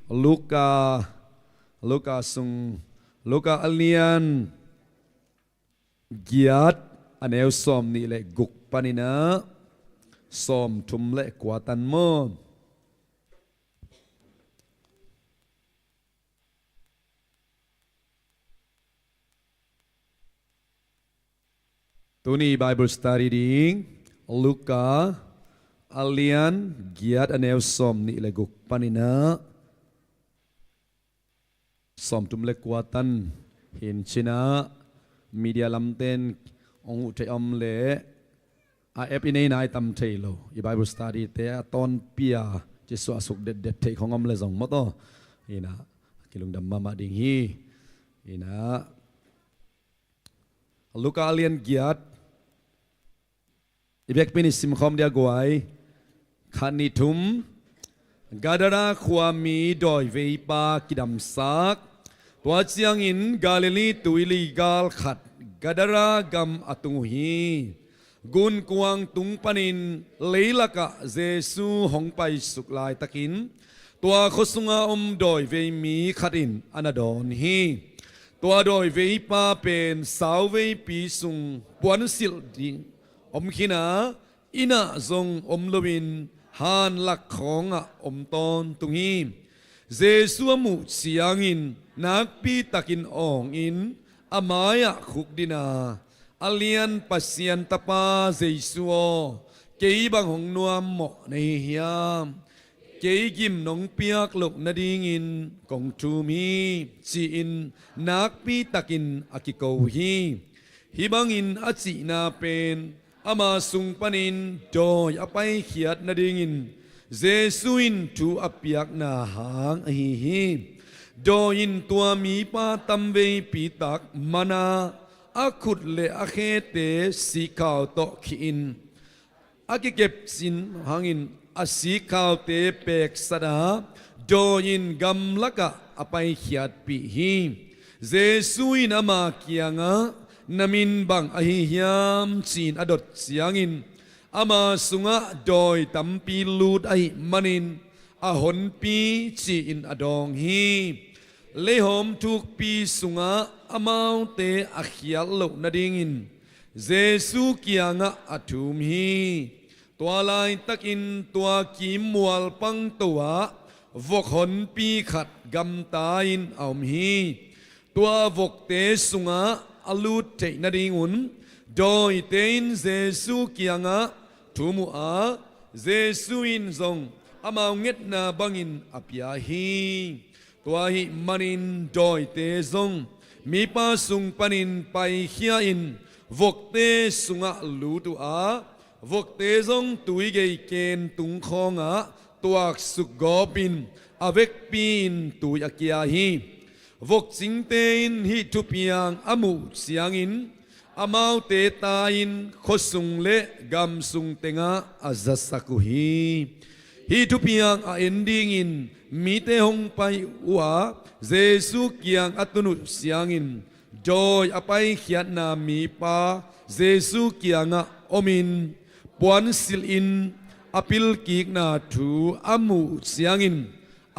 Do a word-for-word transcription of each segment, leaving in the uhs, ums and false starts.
Luka, Luka sung, Luka a lian giat, a neu sawm nih le guk panin ah sawm thum le kua tan maw? Tuni Bible study ding, Luka a lian giat, a neu sawm nih le guk panin ah sawm thum le kua tan hi in cin ah, media lamten hong uh thei om leh a app i nei nai tam thei lo. I Bible study te a tawnpi a ci suahsuk detdet theih khong om le zong maw taw. Hi in ah, kilungdam mahmah ding hi. Hi in ah, Luka a lian giat, i biakpi in i simkhawm dia guai. Khat, nih, thum. Gadara khuami dawiveipa kidamsak. Tua ciangin Galilee tuili gal khat Gadara gam a tung uh hi. Gunkuang tung panin leilakah Jesu hong paisuk laitakin tua khua sunga om dawivei mi khat in a na dawn hi. Tua dawiveipa pen sauveipi sung puansilh ding om khin a, inn ah zong om loin hanlak khawngah om tawntung hi. Jesu a muh ciangin nakpitakin awngin a mai-ah khukdin a, "A lian Pasian Tapa Jesu aw, kei bang hong nuam mawh na hi hiam? Kei gim nong piak loh nadingin kong thum hi," ci-in nakpitakin a kiko hi. Hih bangin a cihna pen ama sung panin dawi a paikhiat nadingin Jesu in thu a piakna hang ahi hi. Dawi in tua mipa tamveipi tak man a, a khut le a khete sikkhau tawh khih-in a kikepsin hangin a sikhaute peksat a, dawi in gamlakah a paikhiatpih hi. Jesu in ama kiangah, "Na min bang ahi hiam?" ci-in a dot ciangin, "Ama sungah dawi tampi lut ahih manin a honpi," ci-in a dawng hi. Leihawm thukpi sungah amaute a khiat loh nadingin Jesu kiangah a thum hi. Tua laitakin tua kiim mualpang to ah vok honpi khat gamta-in a om hi. Tua vokte sungah a lut theih nadingun dawite in Jesu kiangah thum uh a, Jesu in zong amau ngetna bangin a pia hi. Tua ahih manin dawite zong mipa sung panin paikhia-in vokte sungah lut uh a, vokte zong tui gei ken tung khawngah tuaksuk gawpin a vekpi-in tui a kia hi. Vokcingte in hih thupiang a muh ciangin amaute tai-in khuasung le gamsung tengah a zasak uh hi. Hih thupiang a en dingin mite hong pai uh a, Jesu kiang a tun uh ciangin dawi a paikhiatna mipa Jesu kiangah omin puansilhin a pilkikna thu a muh ciangin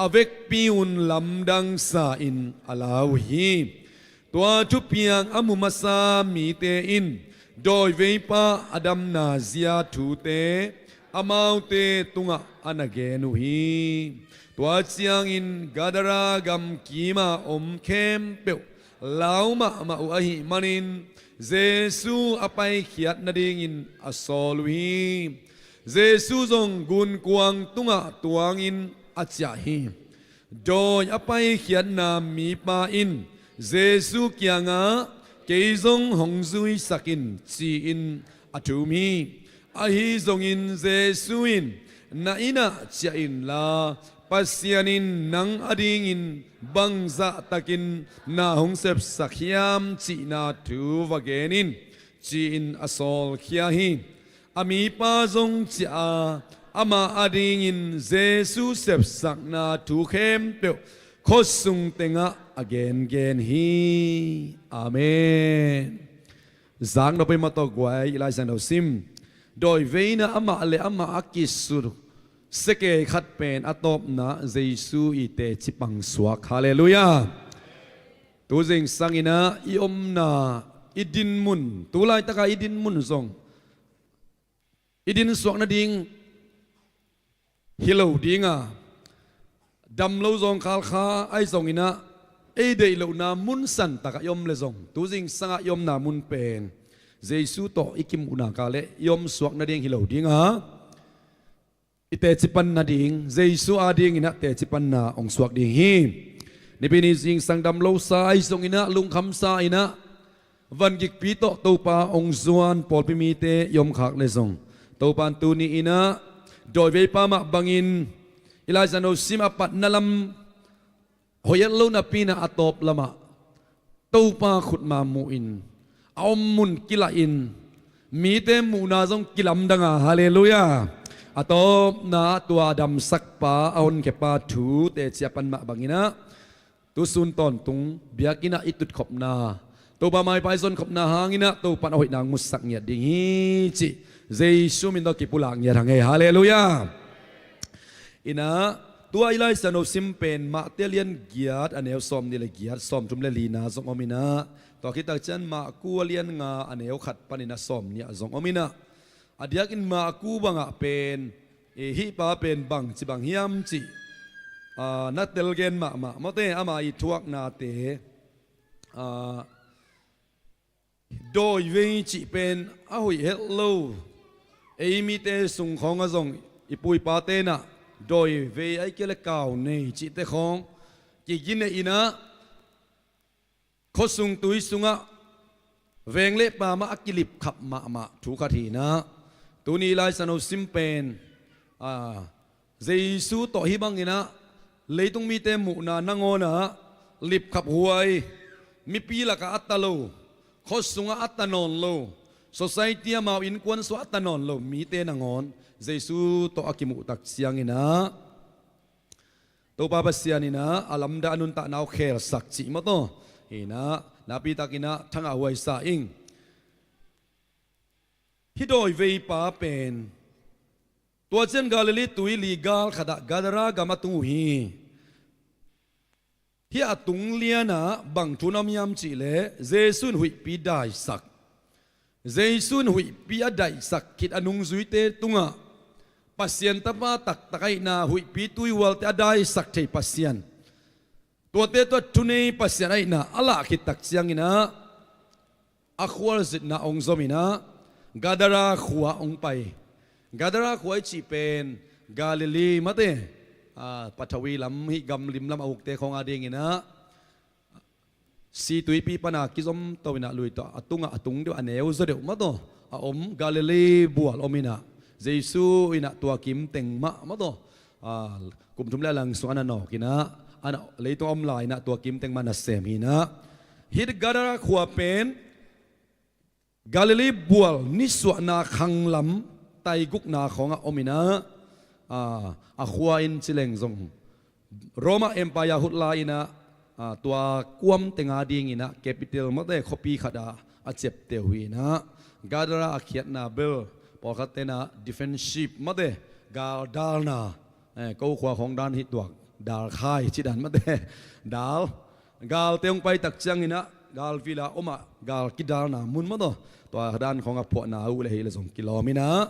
a vekpi-un lamdang sa-in a lau uh hi. Tua thupiang a mu masa mite in dawiveipa a damna zia thute amaute tungah a na gen uh hi. Tua ciangin Gadara gamkim a om khempeuh lau mahmah uh ahih manin Jesu a paikhiat nadingin a sawl uh hi. Jesu zong gunkuang tungah tuangin a ciah hi. Dawi a paikhiatna mipa in Jesu kiangah, "Kei zong hong zuisak in," ci-in a thum hi. Ahi zongin Jesu in, "Na inn ah ciah inla, Pasian in nang adingin bangzahtakin na hong sepsak hiam cihna thu va gen in," ci-in a sawlkhia hi. A mipa zong ciah a, amah adingin Jesu sepsakna thu khempeuh khuasung tengah a gengen hi. Amen. Zaknop ei mah tawh guai, i Lai Siangtho sim. Dawi veina amah le amah a kisut uh, Sekei khat pen a tawpna Jesu i teci pang suak. Halleluiah. Tu zingsang inah i omna, i dinmun, tu laitaka i dinmun zong i din suak nading hi lo dinga, dam lo zawngkhal kha ahi zong inah ei deih lohna mun santakah i om le zong, tu zingsangah i omna mun pen Jesu tawh i kimuhna ka le i om suak nading hi lo dinga, i teci pan nading, Jesu ading inah teci panna hong suak ding hi. Nipi ni zingsang dam losa ahi zong inah, lungkhamsa inah, van gikpi tawh Topa hong zuan pawlpi mite i omkhak le zong, Topa in tuni inah dawiveipa mah bangin i Lai Siangtho sim a patna lam hoih et lo napi inah a tawp lamah Topa khutma muhin, a om mun kilahin, mite muhna zong kilamdanga, halleluiah. A tawpna tua a damsakpa, a honkhiapa thu teci a pan mah bang inah, tusun tawntung biakinn ah i tutkhopna, Topa maipa i zonkhopna hang inah Topa in a hoihna hong musak ngiat ding hi cih Jesu min tawh kipulak ngiat hang ei. Halleluiah. Inah, tua i Lai Siangtho sim pen Matthai a lian giat a neu sawmnih le giat, sawmthum le lina zong om inah, tua khit tak ciang Marku a lian nga a neu khat pan inah sawmnih ah zong om inah, a diakin Marku bangah pen, eh, hih pa pen bangci bang hiam cih, ah, na telgen mahmah mawte, ama i thuaknate, ah, dawivei cih pen a hoih het lo. Ei mite sung khawngah zong i pu i pate inah dawivei ahih kei le kau nei cihte khawng kigineh inah, khuasung tui sungah veng le paam ah a kilipkhap mahmah thu khat hi inah, tuni i Lai Siangtho sim pen, ah, Jesu tawh hih bang inah leitung mite muhna nangawnah lipkhap huai, mipi lakah a ta lo, khuasungah a ta nawn lo, society, amau innkuan sungah a ta nawn lo mite nangawn Jesu tawh a kimuh tak ciang inah, Topa Pasian inah a lamdang a nuntakna uh khelsak cih mawtaw. Hi inah, napi tak inah thangah huaisa ing. Hih dawiveipa pen tua ciang Galilee tuili gal khatah Gadara gam a tung uh hi. Hih a tung lianah bang thu na om hiam cih leh, Jesu in huihpi daisak, Jesu in huihpi a daihsak khit a nungzuite tungah Pasian Tapa taktak ahihna, huihpi tuihualte a daisak thei Pasian, tuate tua thunei Pasian ahihna a lah khit tak ciang inah, a khualzinna hong zom inah Gadara khua hong pai. Gadara khua i cih pen Galilee mawte, ah, Pathawi lam, hih gamlim lam a ukte khawng ading inah, Situipi pana kizom to inah lui tawh a tungah a tung deuh, a neu zaw deuh mawtaw a om Galilee bual om inah, Jesu inah tua kimteng mah mawtaw, ah, kum thum le a lang sung a na nawk inah, a na leitung a om lai inah tua kimteng mah nasem hi inah, hih Gadara khua pen Galilee bual nisuahna khanglam taigukna khawngah om inah, ah, a khua in ci leng zong Roma Empire hut lai inah, ah, tua kuam teng ading inah capital mawte, khuapi khatah a ciapteh uh hi inah, Gadara a khiatna bel pawlkhatte inah defensive mawte, gal dalna, eh, ko khua khawng dan hih tuak, dal khai ci dan mawte, dal, galte hong pai tak ciang inah, gal vila om ah, gal kidalna mun mawtaw, tua dan khawngah phuahna uh le hi le zong kilawm inah,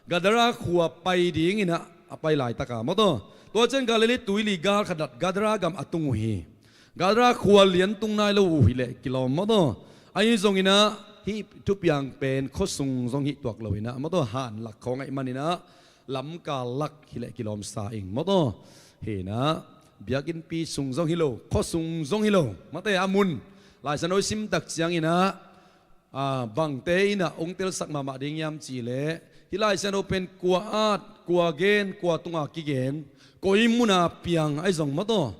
Gadara khua pai ding inah a pai laitaka mawtaw, tua ciang Galilee tuili gal khatah Gadara gam a tung uh hi. Gadara khua lian tung nai lo uh hi leh kilawm mawtaw. Ahi zong inah hih thupiang pen khuasung zong hih tuak lo inah mawtaw, han lak khawng ahih man inah, lamkal lak hi leh kilawmsa ing mawtaw. Hi inah, biakinnpi sung zong hi lo, khuasung zong hi lo mawte, a mun Lai Siangtho i sim tak ciang inah, ah, bangte inah hong telsak mahmah ding hiam cih leh, hih Lai Siangtho pen kua at, kua gen, kua tunga kigen, koi muna piang ahi zong mawtaw,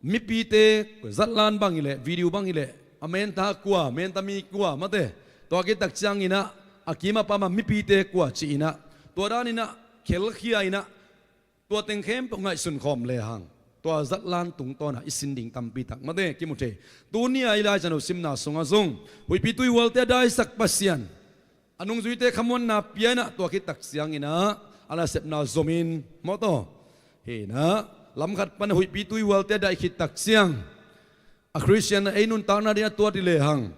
mipite zatlan bang hi leh, video bang hi leh, a menta kua, menta mi kua mawte, tua khit tak ciang inah, a kim a pam a mipite kua ci inah, tua dan inah khelkhia inah, tua teng khempeuh ngaihsun khawm lehang, tua zatlan tungtawnah i sin ding tampi tak mawte kimu thei. Tuni-a i Lai Siangtho simna sungah zong huihpi tuihualte a daisak Pasian, a nungzuite khamuanna pia inah, tua khit tak ciang inah a nasepna zomin mawtaw. Hi na, lamkhat pan huihpi tuihualte a daih khit tak ciang, a Khristian ei nuntakna ding a tuat i lehang,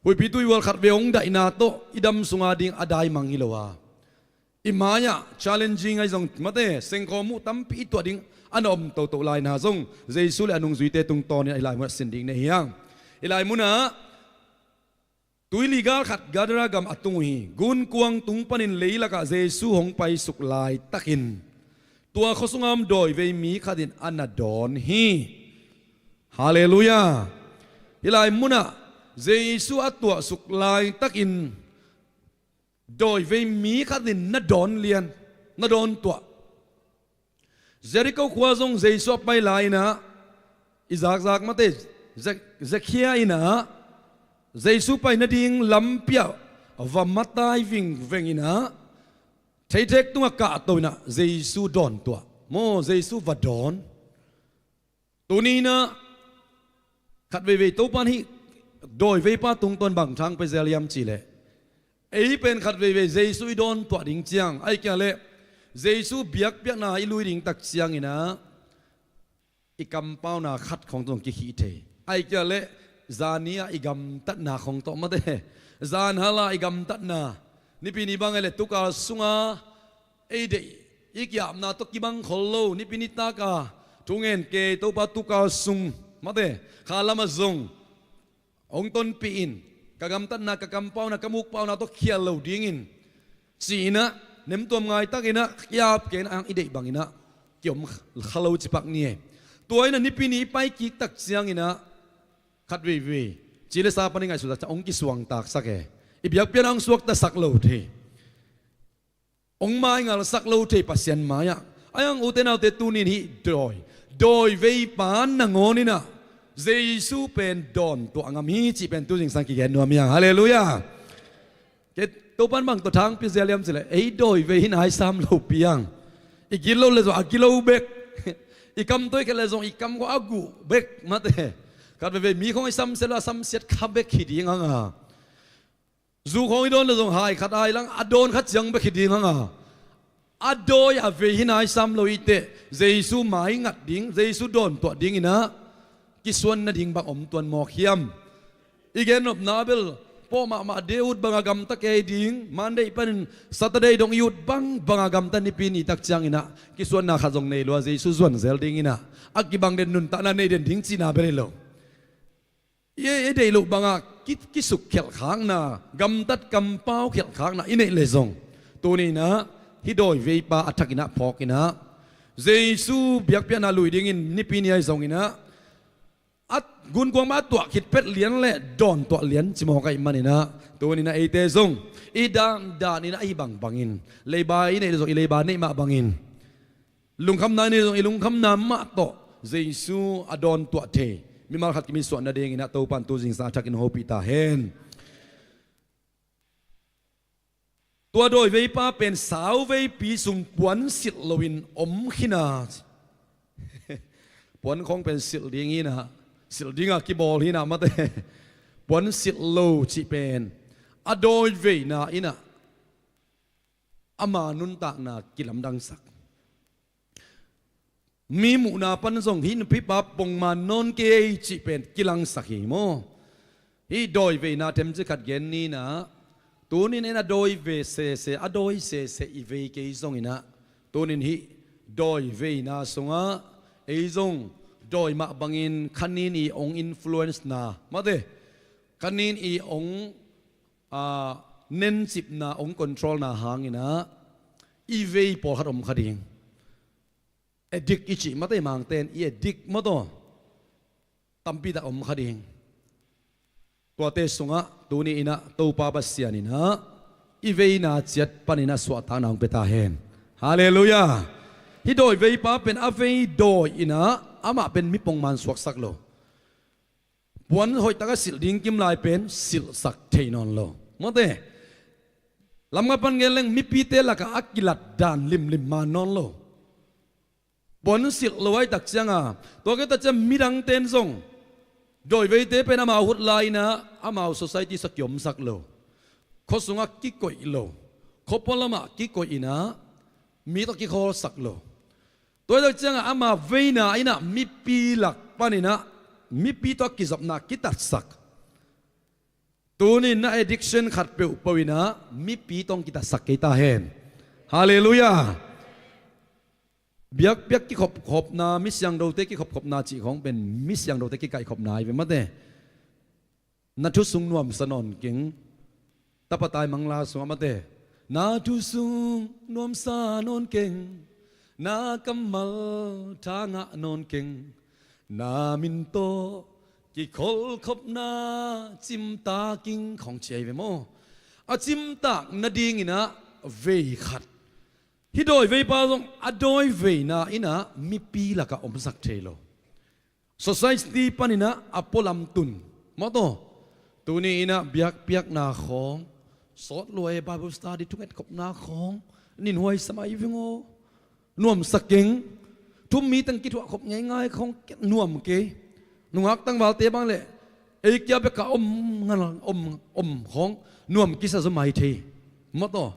huihpi tuihual khat ve hong daihna tawh i dam sunga ding a daimang hi lo a, i mai-ah challenging ahi zong mate, sengkhawm uh tampi i tuah ding a na om toto laina zong Jesu le a nungzuite tungtawnin a i lai munah sin ding nei hiang. I lai munah tuili gal khat Gadara gam a tung uh hi. Gunkuang tung panin leilakah Jesu hong paisuk laitakin tua khuasunga om dawivei mi khatin a na dawn hi. Halleluiah. Hih lai munah Jesu a tuahsuk laitakin dawivei mi khatin na dawn lian, na dawn tuah. Jeriko khua zong Jesu a pai lai-inah i zakzak mate, Ze-, Zekhia inah Jesu pai nading lampi-ah va matai vingveng inah theithek tungah kahto inah Jesu dawn tuah. Maw, Jesu va dawn. Tuni inah khat veivei Topan hih dawiveipa tungtawn bang thang pia zel hiam cihleh, ei pen khat veivei Jesu i dawn tuah ding ciang, ahih kei leh Jesu biakpiakna i lui ding tak cianginah i kampauna khat khong tawh kikhih thei. Ahih kei leh zani-ah i gamtatna khong tawh mate, zanhala i gamtatna, Nipi ni bang ahih leh tukal sunga ei deih i ki-apna tawh kibang khol lo, Nipi ni taka thungen kei Topa tukal sung mate, kha lamah zong hong tonpih in, ka gamtatna, ka kampauna, ka mukpauna tawh khial lo dingin ci-inah nemtuam ngaitakinah ki-ap kei inah ang i deih banginah kiom kha lo cipak ni e. Tua inah Nipi ni i pai kik tak cianginah khat veivei ci le sa panin ngaihsut tak ciang hong kisuangtaksak e. I biakpiakna hong suaktasak lo thei. Hong maingalsak lo thei Pasian mai-ah. Ai ang ute naute, tunin hih dawi, dawiveipa nangawn inah Jesu pen dawn tuah ngam hi cih pen tu zingsang kigen nuam hiang. Halleluiah. Kei Topan bang tawh thang pia zel hiam cihleh, ei dawivei hi naisam lopi ang. I gilo le zong a gilo bek. I kam tawh i khelh le zong i kam khawng a guh bek mate. Khat veivei mi khawng i samsiat le a samsiat kha bek hi ding hanga, zu khawng i dawn le zong hai khat ai lang a dawn khat ciang bek hi ding hanga, a dawi a vei hi naisam lo i teh, Jesu mai ngat ding, Jesu dawn tuah dinginah kisuan nading bang om tuan mawk hiam? I gennopna bel pawh mahmah, de ut banga gamta kei ding, Monday panin Saturday dong i ut bangbanga gamta, Nipi ni tak cianginah kisuanna khat zong nei lua, Jesu zuan zel dinginah a kibang den nuntakna nei den ding cihna bel hi lo. I, i deih loh banga ki, kisuk khelhkhakna, gamtat kampau khelhkhakna i neih le zong, tuninah hih dawiveipa a thakinah phawkinah Jesu biakpiakna lui dingin Nipi ni ahi zonginah a gunkuang mah a tuah khit pet lian le dawn tuah lian ci mawk ahih maninah tuninah eite zong i dan daninah ahi bangbangin, leiba i neih le zong i leiba neih mah bangin, lungkhamna i neih zong i lungkhamna mah tawh Jesu a dawn tuah thei mimal khat kimin suah nadinginah Topan tu zingsang a thakin hopih ta hen. Tua dawiveipa pen sauveipi sung puan silh loin om khin a, puan khawng pen silh ding hinah, silh dinga kibawl hinah mate. Puan silh lo cih pen a dawiveina inah ama nuntakna kilamdangsak. Mi muhna pan zong hih nupipa pongman nawn kei cih pen kilangsak hi maw? Hih dawiveina themci khat gen ninah, tunin en a dawi ve sese, a dawi sese i vei kei zonginah, tunin hih dawiveina sungah ei zong dawi mah bangin khanin i ong influence na mate, khanin i ong a, nencipna ong controlna hanginah i vei pawlkhat om kha ding. Addict i cih mate, mangten i addict mawtaw tampitak om kha ding. Tuate sungah tuni inah Topa Pasian inah i veina ciat paninah suahtakna hong pia ta hen. Halleluiah. Hih dawiveipa pen a vei dawi inah amah pen mi pongman suaksak lo. Puan hoihtak a silh ding kim lai pen silhsak thei nawn lo. Mawte, lamkhat pan gen leng mipite lakah a kilat dan limlim man nawn lo. Puan silh lo ahih tak cianga, tua kei tak ciang midangte in zong dawiveite pen amau hut lai-inah amau society sua kiomsak lo. Khua sungah kikoih lo. Khua pualamah kikoih inah Mi tawh kikhawlsak lo. Tua hi tak ciangah ama veina innah mipi lak paninah mipi tawh a kizopna kitatsak. Tunin na addiction khat peuhpeuh innah mipi tawh kitatsak kei ta hen. Halleluiah. Biakpiak kikhopkhopna, mi siangthote kikhopkhopna cih khawng pen mi siangthote kikaihkhopna hi ve mate. Na thu sung nuamsa nawn keng. Tapa Taimang la sungah mate, na thu sung nuamsa nawn keng, na kammal tha ngah nawn keng, na min tawh kikholhkhopna cimtak ing khawng ci ahi ve maw? A cimtak nadinginah vei khat. Hih dawi veipa zong a dawi veina innah mipi lakah omsak thei lo. Society paninah a pualam tun. Mawtaw, tuni innah biakpiakna khawng, sawt luai Bible study thungetkhopna khawng, ninhuai sa mai veng aw. Nuamsa keng. Thu-um mi teng kithuahkhop ngeingai khawng nuam kei. Nungak tangvalte bang le ei kia bek a om ngal om, om khawng nuam kisa zaw mai thei. Mawtaw,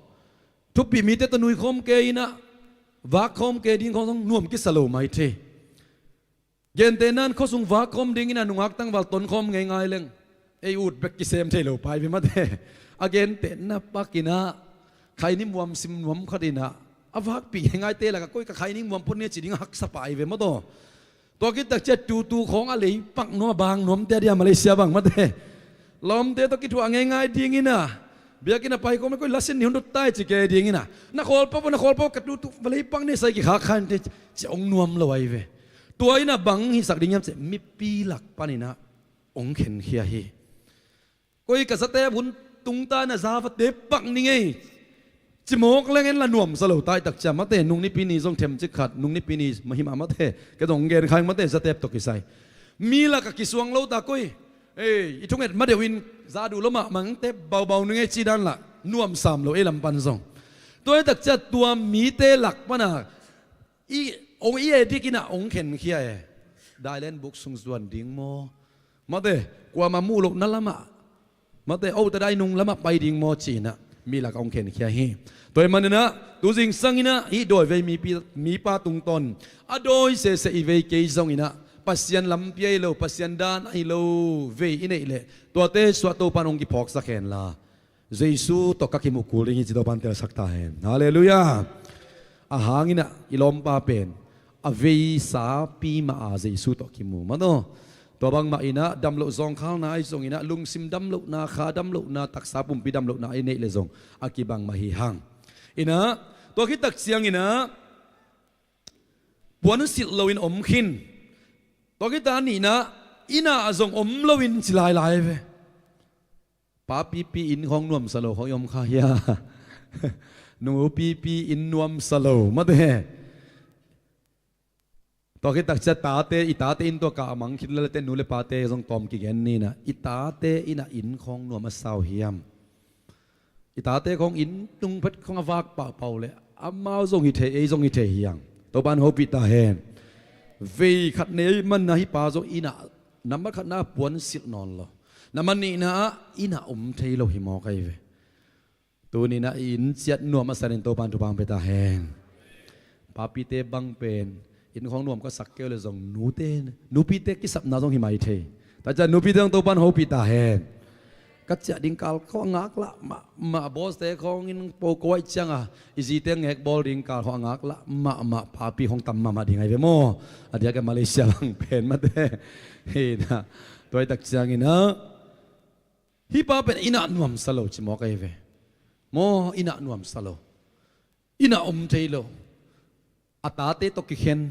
thupi mite tawh nuikhawm kei innah vakkhawm kei ding khawng zong nuam kisa lo mai thei. Gentehna in khuasung vakkhawm dinginah nungak tangval tonkhawm ngeingai leng ei ut bek kisem thei lo pai ve mate. A gentehna pakinah khaini muam sim nuam khatinah a vakpih ngeingaite lakah koi ka khaini muam phot ni a ci ding a haksa pai ve mawtaw. Tua khit tak ciah tutu khawng a leipak nuam a bang nuamte a dia Malaysia bang mate. Lawmte tawh kithuah ngeingai dinginah biakinn a pai khawm le koi lasin ni hun dot tai ci kei dinginah na khawlpau na khawlpau ka tutu va leipak ni sai kikhak khan te ci hong nuam lo ahi ve. Tua innah bang hisak ding hiam ciah mipi lak paninah hong khenkhia hi. Koi ka zatep hun tungta na za va teppak ni ngei. Cimawk leng en la nuamsa lo tai takcia mate, nung nipi ni zong themcik khat, nung nipi ni mahimah mate, ka zong gen khaing mate, zatep tawh kisai. Mi lakah kisuang lo ta koi. Ei, i thunget madeuh in za duh lo mahmah tep baubau ni ngei ci dan lah nuamsam lo ei lam pan zong. Tua hi takcia tua mite lak pana i ong i edik innah ong khenkhia e. Dailen buk sung zuan ding maw? Mate, kuama muh lohna lamah mate, ota dai nung lamah pai ding maw ci-inah mi lakah ong khenkhia hi. Tua hi maninah tu zingsang innah hih dawi vei mipi, mipa tungtawn a dawi sese i vei kei zonginah Pasian lampi ahi lo, Pasian dan ahi lo vei i neih leh tuate suah Topan ong kiphawksak henla Jesu tawh ka kimuh kul ding hi ci Topan telsak ta hen. Halleluiah. A hanginah i lawmpa pen a veisapi mah a Jesu tawh kimu mah aw. Tua bangmah innah damloh zawngkhalna ahi zonginah lungsim damlohna, kha damlohna, taksa pumpi damlohna i neih le zong a kibang mah hi hang. Innah tua khit tak cianginah puansilh loin om khin. Tua khit a nihnah innah a zong om loin ci lailai ve. Pa pipi inn khawng nuamsa lo khawng i om kha hia? Nu pipi inn nuamsa lo mate. Tua khit takcia tate, i tate inn tua kah a mang khin lelate nu le pate zong tawm kigen ninah i tate innah inn khawng nuam a sau hiam? I tate khawng inn tung phet khawng a vak pahpah uh leh amau zong hi thei, ei zong hi thei hiang. Topan hopih ta hen. Vei khat nei manna hih pa zong innah nambat khatna ah puansilh nawn lo. Nambat nihna ah innah om thei lo hi mawk ahi ve. Tuninah i inn ciat nuam a sanin Topan thupha pia ta hen. Papite bang pen inn khawng nuam ka sak keu le zong nute, nupite kisapna zong hi mai thei. Takcia nupite zong Topan hopih ta hen. Ka ciah ding kal khawng a ngaklah mahmah, bawste khawng in po ko aih cianga i zite ngek bawl ding kal khawng a ngaklah mahmah papi khawng tam mahmah ding ahi ve maw? A diak a Malaysia bang pen mate. Hina tua hi tak cianginah hih pa pen innah nuamsa lo ci mawk ahi ve. Maw, innah nuamsa lo. Innah om thei lo. A tate tawh kikhen,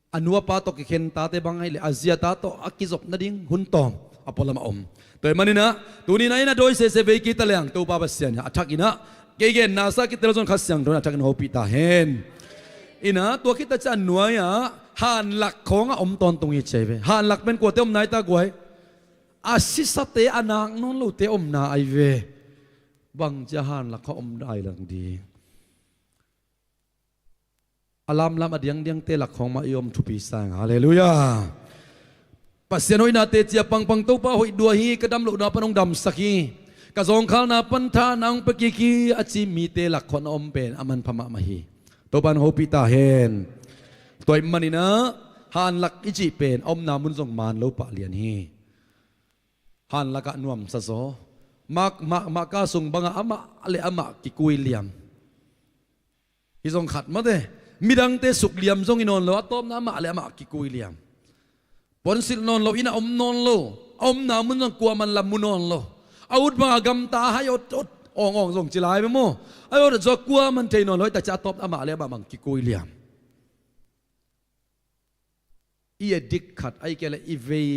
a nu a pa tawh kikhen tate bang ahi leh a zi a ta tawh a kizop nading hun tawm a pualam a om. Tua hi maninah tuninah innah dawi sese vei kei ta leng Topa Pasian a thakinah kei genna sa kitel zon Kha Siangtho in a thakin hopih ta hen. Innah tua khit takcia a nuai-ah hanlak khawngah om tawntung hi ci ahi ve. Hanlak pen kuate om nai ta guai? A sisate, a nak nawn lote omna ahi ve. Bangcia hanlak kha om dai lang ding? A lamlam a diangdiangte lak khawng mah i om thupi sang. Halleluiah. Pasian hoihnate cia pangpang Topa hoih dua hi, ka damlohna pan hong damsak hi, ka zawngkhalna pan thahna hong pia kik hi a ci mite lak khawng a om pen a manpha mahmah hi. Topan hopih ta hen. Tua ih maninah hanlak i cih pen a omna mun zong man lo pah lian hi. Hanlakah nuamsa zaw. Mah, mah, mah ka sung bangah amah le amah kikui liam. Hi zong khat mate. Midangte suk liam zong hi nawn lo, a tawpna amah le amah kikui liam. Puansilh nawn lo, inn ah om nawn lo. A omna mun zong kuaman lam mu nawn lo. A ut bangah gamta a hai awt awt awng awng zong ci lai ve maw? A ut a zaw kuaman thei nawn lo, hi tak ciah a tawpna amah le amah bang kikui liam. I addict khat, ahih kei leh i vei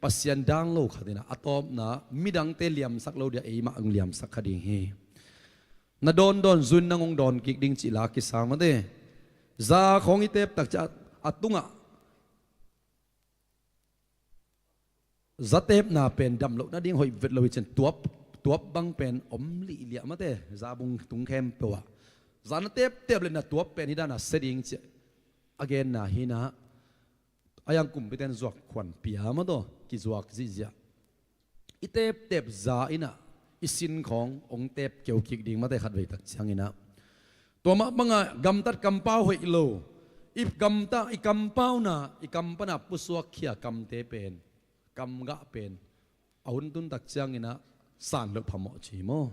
Pasian dang lo khat inah a tawpna midangte liamsak lo dia eimah ang liamsak kha ding hi. Na dawndawn zun nang hong dawn kik ding cih la kisam mate. Za khawng i tep tak ciah a tungah za tepna pen dam loh nading hoih vet lo hi cian tuap, tuap bang pen om lihliah mate. Za bung tung khempeuh ah za na teptep le na tuap pen hi dana sia ding ciah a genna hinah. A yang kumpiten zuak khuan pia mataw kizuak zihziah. I teptep za inah i sin khawng hong tep keu kik ding mate khatvei tak cianginah. Tua mah bangah gamtat kampau hoih lo. I gamtah, i kampauna, i kampana pusuak khia kamte pen, kamgah pen a hun tun tak cianginah san loh phamawh ci maw?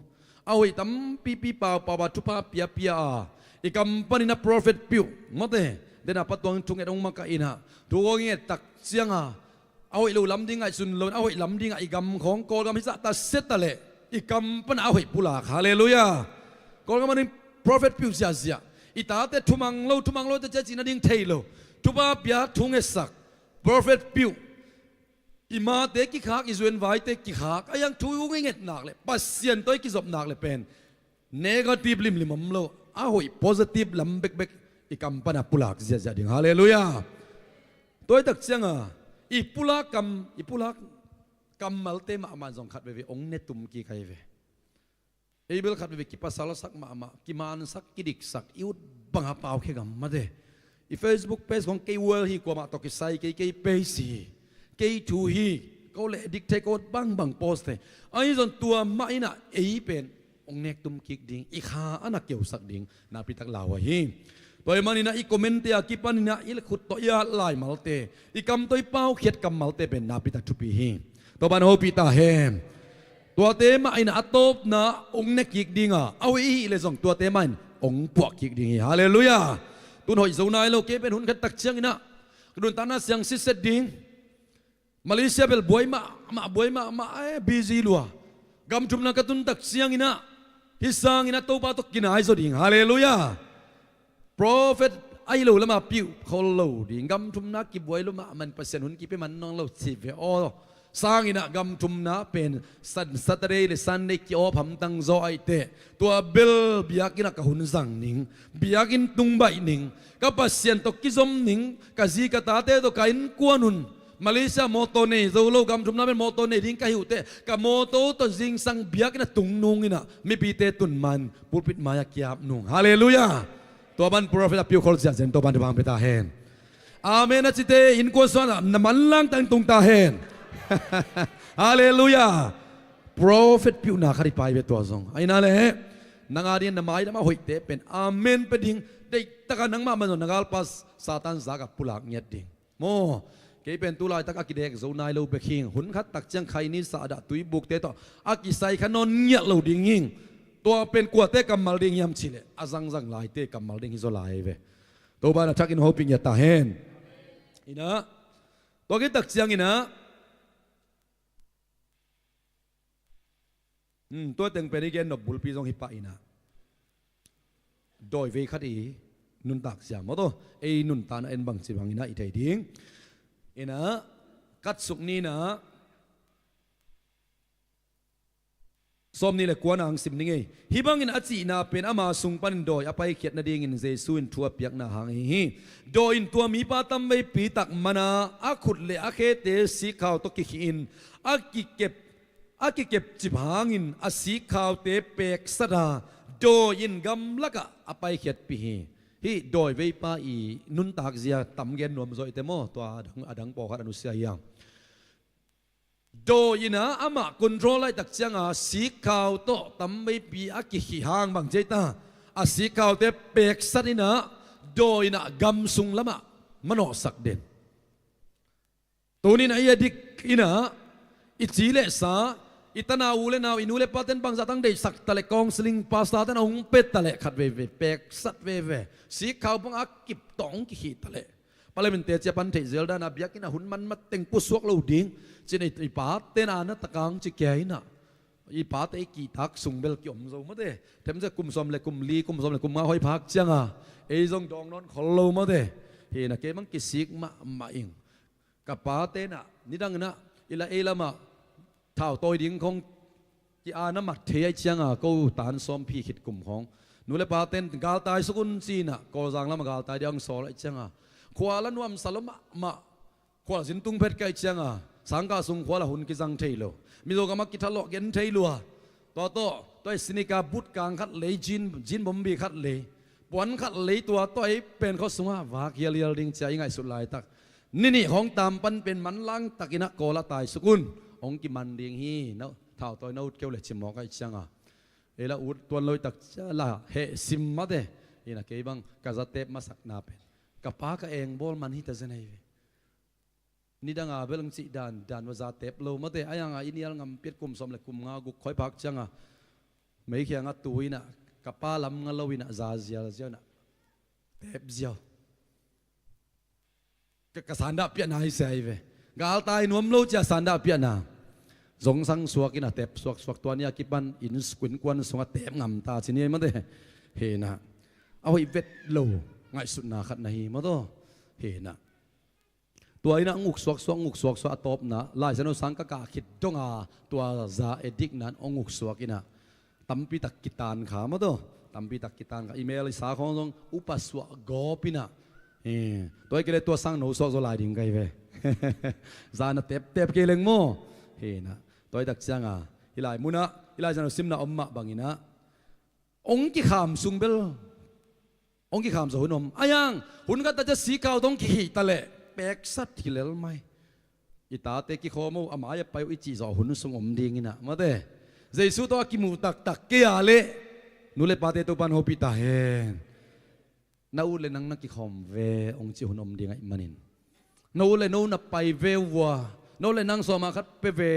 A hoih tampipi paupau a thupha piapia a i kam paninah prophet piuh mawte, dena patuang thunget hong makainah thu hong nget tak cianga a hoih lo lam ding ngaihsun lo, a hoih lam dingah i gam khawng Kawlgam hi zahta seta leh i kam pana a hoih pulak. Halleluiah. Kawlgam a ding prophet piuh ziahziah. I tate thumang lo, thumang lo te cia cihna ding thei lo. Thupha pia thu ngetsak prophet piuh. I mate kikhak, i zuenvaite kikhak a yang thu i ngetnak le Pasian tawh i kizopnak le pen negative limlim om lo, a hoih positive lam bekbek i kam pana pulak ziahziah ding. Halleluiah. Tua i tak cianga i pulak kam, i pulak kammalte mahmah zong khat veve ong ne tum kik ahi ve. Ei bel khat veve kipasalsak mahmah, kimansak, kidiksak, i ut banga pau khia gam mate. I Facebook page khong kei world hi, kuamah tawh kisai kei, kei page hi, kei thu hi. Ko le dikte ko bangbang post te. Ahi zon tua mah inah ei pen ong nek tum kik ding, i kha ana keusak ding nakpitak lau ahi. Tua i maninah i comment te a kipaninah i khut tawh i at lai malte, i kam tawh i paukhiat kammalte pen nakpitak thupi hi. Tua ban hopih ta hen. Tuate mah inah a tawpna ong ne kik dinga, a hoih ihih le zong tuate mah in ong puah kik ding hi. Halleluiah. Tun hoih zo nai lo, kei pen hun khat tak cianginah ka nuntakna siang sitset ding. Malaysia bel buai mahmah, buai mahmah, eh, busy lua. Gam thumna ka tun tak cianginah hi sanginah Topa tawh kinai zaw ding. Halleluiah. Prophet ahi lo lama piuh khol lo ding, gam thumna kibuai lo mahmah in Pasian hun kipia man nawn lo ci ve aw. Sanginah gam thumna pen Saturday le Sunday ki-off hamtang zaw ahi teh, tua bel biakinnah ka hun zang ning, biakinn tung baih ning, ka Pasian tawh kizom ning, ka zi ka tate tawh ka innkuan un Malaysia mawtaw nei zo lo, gam thumna pen mawtaw nei ding ka hi uh teh, ka mawtaw tawh zingsang biakinnah tung nunginah mipite tun man pulpit mai-ah kiap nung. Halleluiah. Tua ban prophet a piukhol ziahziah in tua ban thupha pia ta hen. Amen a cite innkuan suanah na manlang tang tung ta hen. Halleluiah. Prophet piuhna khat i pai ve tua zong. Ahi na le nang a ding na maidam a hoihte pen amen pia ding. Deihtaka nangmah man zong na galpa Satan zakah pulak ngiat ding. Maw, kei pen tu laitak a kidek zo nai lo bek hing. Hun khat tak ciang khaini sahdah tuibukte tawh a kisai kha nawn ngiat lo ding hing. Tua pen kuate kammal ding hiam cihleh a zangzang laite kammal ding hi zaw lai ve. Topa na thakin hopih ngiat ta hen. Inah tua kitak cianginah Hmm, tua teng pen i gen nop bulpi zong hi pah inah dawi vei khat i nuntak siam aw taw. Ei nuntakna en bangci banginah i thei ding. Inah kat suk ninah sawm nih le kuana ang sim ning ei. Hih bangin a cihna pen ama sung panin dawi a paikhiat nadingin Jesu in thu a piakna hang ahi hi. Dawi in tua mipa tamveipi tak mana a khut le a khete sikkhau tawh kikhihin a kikep a kikepcip hangin a sikkhaute peksata dawi in gamlakah a paikhiatpih hi. Hih dawi veipa i nuntak zia tam gen nuam zawh i te maw? Tua a dang, a dang pawlkhat a nusia hiam? Dawi inah amah control laihtak cianga sikkhau tawh tam veipi a kikhih hang bang ciai ta, a sikhaute peksat in ah, daw in ah gam sung lamah manawhsak den. Tuni in ah i addict in ah, i ci le sa, i tanau u le nau, i nu le pate'n bangzah tang deihsak ta leh, counselling pastor te'n a hong pia ta leh, khat veivei peksat veve, sikkhau bang a kip tawh hong kikhih ta leh, Parliament te ci a pan theih zel dan a, biakinn ah hun man mateng pusuak lo ding ci-in i pate'n a na tak a hong ci kia in ah, i pate i kihtak sung bel kiom zo mate. Themcia kum sawm le kum li, kum sawm le kum nga hoih phak ciang a, ei zong dawng nawn khol lo mate. Hi in ah kei bang kisik mahmah ing. Ka pate'n ah nidang in ah, i la ei lamah thau tawi ding khong ki-a na mat thei ahih ciang a, ko tan sawm phi khit kum khong, nu le pate'n galtai suk un ci in ah, Kawlzang lamah galtai ding hong sawl ahih ciang a, khua la nuamsa lo mahmah. Khua la zin tung phet ka hih ciang a, sangkah sung khua la hun kizang thei lo. Mizo gam ah kithalawh gen thei lua. Tua tawh, tua i sinika but kang khat lei, jean, jean bombi khat lei, puan khat lei, tua tawh ei pen khua sungah vak hialhial ding ci a i ngaihsut laitak, ni nih khawng tam pan pen manlang tak in ah Kawl ah tai suk un, hong kiman ding hi, na thau tawi na ut kei uh leh ci mawk ahih ciang a, ei la ut tuan lo hi tak cia la heh sim mate. Hi in ah kei bang ka za tep masakna pen, ka pa ka engbawl man hi ta zen ahi ve. Nidang a bel hong cih dan, dan va za tep lo mate. Ahi hang a i nial ngam piat kum sawm le kum nga guk hoih phak ciang a, meikhia nga tu in ah, ka pa lam nga lo in ah, za zialzial in ah, tep ziau. Ka, ka sandah piahna hi sia hi ve. Galtai nuam lo ci a sandah piahna. Zongsang suak in ah tep suaksuak, tua ni a kipan inn, innkuan sungah tep ngam ta ci ni mate. Hi in ah, a hoih vet lo ngaihsutna khat na hi maw taw. Hi in ah, tua in ah hong uk suaksuak, hong uk suaksuak, a tawpna Lai Siangtho sang ka kah khit dong a, tua za addict na in hong uk suak in ah, tampi tak kitan kha maw taw. Tampi tak kitan kha. I mel i sa khawng zong upa suah gawp in ah, hi, tua hi kei leh tua sang no suak zaw lai ding ka hi ve. Za na teptep kei leng maw. Hi in ah, tua hi tak ciang a, hih lai mun ah, hih lai zan a simna om mah bang in ah, hong kikham sung bel, hong kikham zaw hun om. Ahi hang hun khat tak ciang sikkhau tawh hong kikhih ta leh, peksat hi lel mai. I tate kikhawm o, a mai ah pai o i cih zawh hun sung om ding in ah mate. Jesu tawh a kimuh taktak kei a leh, nu le pate, Topa'n hopih ta hen. Na u le nang na kikhawm ve hong cih hun om ding ahih manin, na u le no na pai ve vua, no le nang sawm ah khat pia ve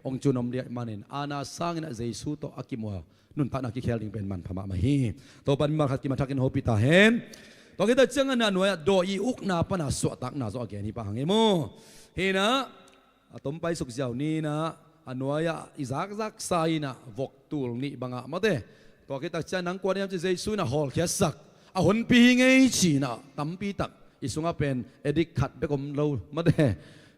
hong cih hun om ding ahih manin, a na sang in ah Jesu tawh a kimuh a nuntakna kikhel ding pen manpha mahmah hi. Topa'n mimal khat kimat thakin hopih ta hen. Tua khit tak ciang a, a nuai ah daw i ukna pan a suahtakna zong a gen hi pah hang e maw. Hi in ah, a tom pai suk ziau ni in ah, a nuai ah i zakzaksa in ah vok tul nih bang ah mate. Tua khit tak ciang nang kua na hiam ci Jesu in ah hawlkhiatsak, a honpi hi ing ei ci in ah, tampi tak i sungah pen addict khat bek om lo mate.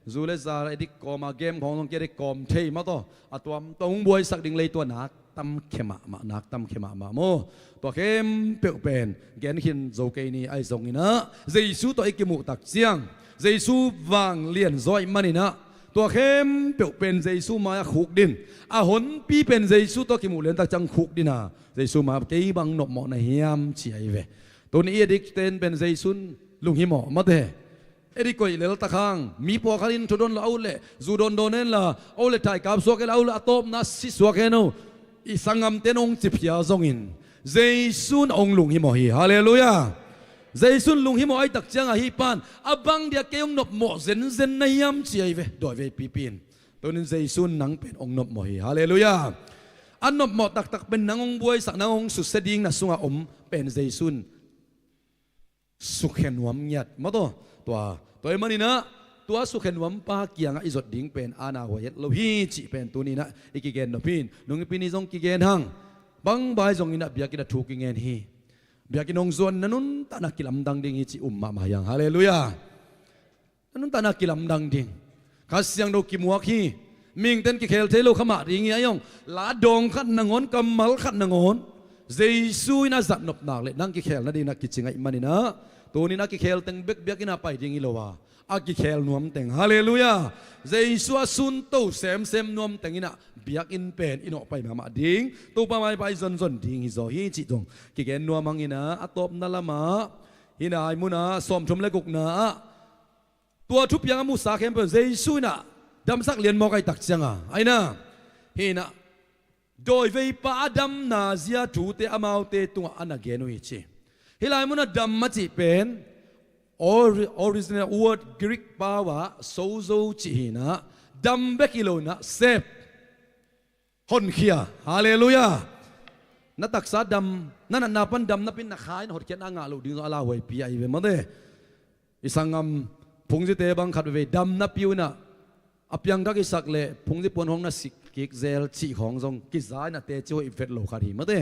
Zu le za addict kawm a, game khawng zong ki-addict kawm thei maw taw. A tuamtuam hong buaisak ding lei tua nak tam khia mahmah, nak tam khia mahmah maw. Tua khempeuh pen gen khin zo kei ni, ahi zongin ah Jesu tawh i kimuh tak ciang, Jesu vanglian zaw ahih manin ah, tua khempeuh pen Jesu mai-ah khukdin, a honpi pen Jesu tawh kimuh lian tak ciang khukdin a, Jesu mai-ah kei bang nopmawh na hiam ci ahi ve. Tuni i addict te'n pen Jesu'n lunghimawh mate. Addict koih lel tak hang, mi pawlkhat in thu dawn la, a ut leh zu dawndawn hen la, a ut leh thaikap suak hen la, a ut leh a tawpna si suak hen o, i sanggamte'n hong ci phial zongin, Jesu'n hong lunghimawh hi. Halleluiah. Jesu'n lunghimawh ahih tak ciang a, hih pa'n a bang dia kei hong nopmawh zenzen na hiam ci ahi ve, dawi veipipi in. Tunin Jesu'n nang pen hong nopmawh hi. Halleluiah. A nopmawh taktak pen nang hong buaisak, nang hong susia ding na sungah om pen Jesu'n sukhia nuam ngiat maw taw. Tua, tua ahih manin ah, tua sukhia nuam pa kiangah i zot ding pen a na huai het lo hi cih pen tuni in ah i kigen nop hi. Nungpi ni zong kigen hang. Bang bai zongin ah biakinn ah thu kingen hi. Biakinn hong zuan na nuntakna kilamdang ding hi cih um mahmah hi hang. Halleluiah. Na nuntakna kilamdang ding. Kha Siangtho kimuak hi. Mihingte'n kikhel thei lo kha mah ding hi, ahi zong la dawng khat nangawn, kammal khat nangawn, Jesu in a zat nop nak leh nang kikhel nading in ah kicing ahih manin ah, tunin a kikhel teng bek biakinn ah pai ding hi lo a, a kikhel nuam teng, halleluiah, Jesu a sunto semsem nuam teng in ah biakinn pen i nawh pai mahmah ding, Topa mai-ah i zonzon ding hi zaw hi cih zong kigen nuam hang in ah, a tawpna lamah, hih nai mun ah sawmthum le gukna ah, tua thupiang a musa khempeuh Jesu in ah damsak lian mawk ahih tak ciang a, ahi na, hih in ah Dawiveipa a damna zia thute amaute tungah a na gen uh hi ci. Hih lai munah dam a cih pen ori-, original word Greek pau ah sozo cih hi inah, dam bek hi lo inah sep, honkhia. Halleluiah. Na taksa dam, na natna pan dam napi-in na kha in hotkhiatna ngah loh ding zong a lauhuaipi ahi ve mate. I sanggam phungzite bang khat veve dam napi uh inah a piangthak i sak leh phungzi puan hong na sik kik zel cih khawng zong kiza inah teci hoih vet lo khat hi mate.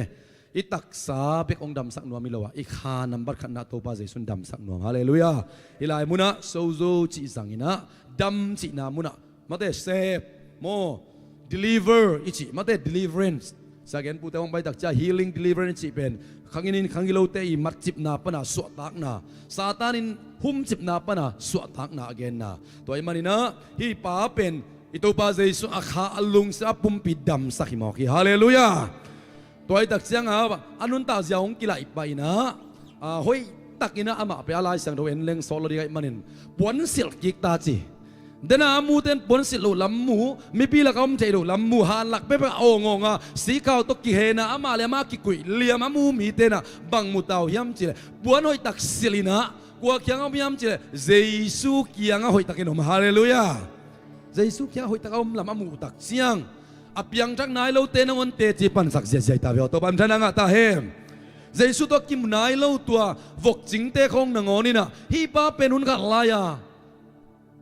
I taksa bek hong damsak nuam hi lo a, i kha nambat khatna Topa Jesu in damsak nuam. Halleluiah. Hih lai munah sozo cih zang inah dam cihna munah mate sep maw, deliver i cih mate, deliverance. Sia genpute hong pai tak ciang healing, deliverance i cih pen khangin in khangilote i matcipna pana suahtakna, Satan in humcipna pana suahtakna a genna. Tua ahih maninah hih pa pen i Topa Jesu a kha a lungsim a pumpi damsak hi mawk hi. Halleluiah. Tua ahih tak ciangah a nuntak zia hong kilaih pah inah, a, hoihtak inah amah pen a Lai Siangtho en leng sawt lo ding ahih manin puansilh kik ta ci. Dena a mute in puansilh loh lam mu, mipi lakah om theih loh lam mu, han lak pekpek a awngawng a, sikhau tawh kihena amah le amah kikuih liam a mu mite inah bang mu ta uh hiam cih leh puan hoihtak silh inah kua kiangah om hiam cih leh Jesu kiangah hoihtakin om. Halleluiah. Jesu kiangah hoihtak a om lam a muh uh tak ciang a piangthak nai lote nangawn teci pansak ziahziah ta ve aw. Topa minthanna ngah ta hen. Jesu tawh a kimu nai lo tua vokcingte khawng nangawn inah hih pa pen hun khat lai-a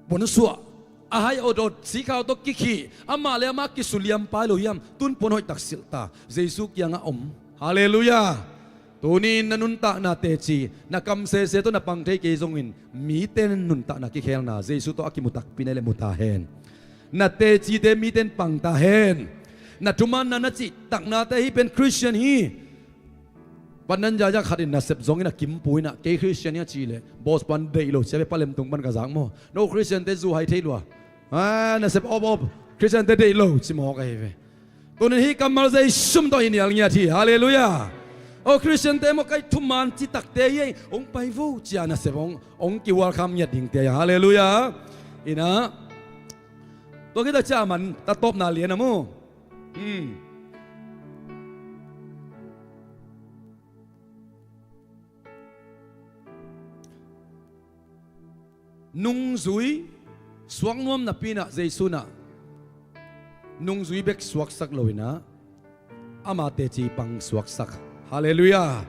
puansuah, a hai awtawt, sikhau tawh kikhih, amah le amah kisuliam pai lo hiam? Tun puan hoihtak silh ta, Jesu kiangah om. Halleluiah. Tuni-in na nuntakna teci, na kam sese tawh na pang thei kei zongin mite nuntakna kikhelna Jesu tawh a kimu takpi na hih leh mu ta hen. Na tecite mite in pang ta hen. Na thumanna, na cihtaknate hih pen Christian hi. Pandan ziazia khat in nasep zongin a kimpu inah kei Christian hi a cih leh boss pan deih lo cia ve, palem tung pan ka zak maw. No Christian-te zu hai thei lua. Ah, nasep op op. Christian-te deih lo ci mawk ahi ve. Tunin hih kammal Jesu min tawh hi nial ngiat hi. Halleluiah. O Christian-te maw, kai thuman citakte hi ei, hong pai vo cia nasep hong, hong kihualkham ngiat dingte hi. Halleluiah. Inah tua khit a cia man ta tawpna lian a mu. Hmm. Nungzui suak nuam napi inah Jesu inah nungzui bek suaksak lo inah ama teci pang suaksak. Halleluiah.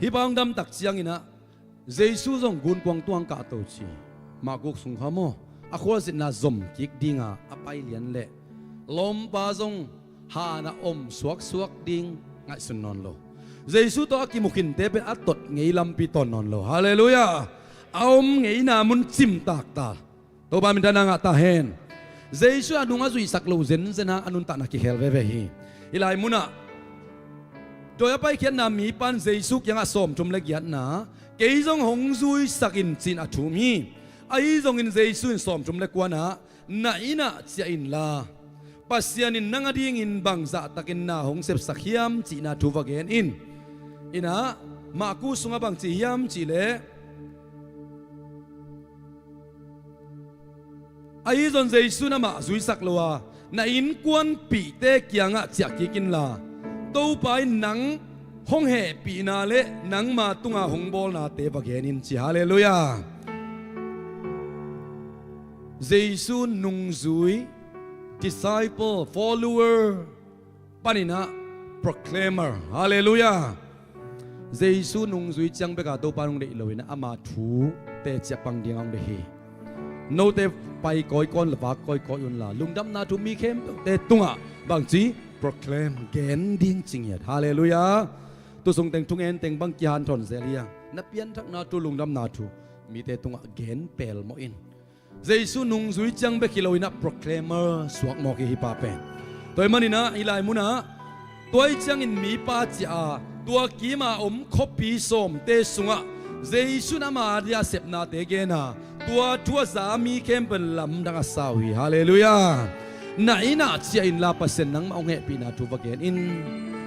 Hih pa hong dam tak ciang inah Jesu zong gunkuang tungah hong kahto ci. Mahkuk sung kha maw, a khualzinna zom kik dinga a pai lian leh lawmpa zong hanah om suaksuak ding ngaihsun nawn lo. Jesu tawh a kimu khinte pen a tot ngei lampi tawn nawn lo. Halleluiah. A om ngeina mun cimtak ta. Topa minthanna ngah ta hen. Jesu a nung a zuihsak loh zenzen hang a nuntakna kikhel veve hi. Hih lai munah dawi a paikhiatna mipa in Jesu kiangah sawmthum le giatna, kei zong hong zuisak in ci-in a thum hi. Ahi zongin Jesu in sawmthum le kuana, na innah ciah inla, Pasian in nang adingin bang zahtakin na hong sepsak hiam cihna thu va gen in. Innah Mahku sungah bang ci hiam cihleh, ahi zong Jesu in amah zuisak lo a, na innkuanpihte kiangah ciah kik inla, Topa in nang hong hehpihna le nangma tunga hong bawlnate va gen in ci. Halleluiah. Jesu nungzui, disciple, follower, paninah proclaimer. Halleluiah. Jesu nungzui ciang beka Topa in hong deih loinah ama thute ciah pang dinga hong deih hi. Note pai kawikawn le vak kawikawi unla, lungdamna thu mi khempeuhte tungah bangci proclaim, gen ding ci ngiat. Halleluiah. Tusung teng thungen teng bang kihanthawn zel hi a, na pianthakna thu, lungdamna thu mite tungah gen pelmawh in. Jesu nungzui ciang bek hi loinah proclaimer suak mawk hi hih pa pen. Tua ahih maninah hih lai munah tua ih ciangin mipa ciah a, tua kima om khuapi sawmte sungah Jesu in ama dia sepnate gen a, tua thu a za mi khempeuh in lamdang a sa uh hi. Halleluiah. Na innah ciah inla, Pasian nangmah hong hehpihna thu va gen in.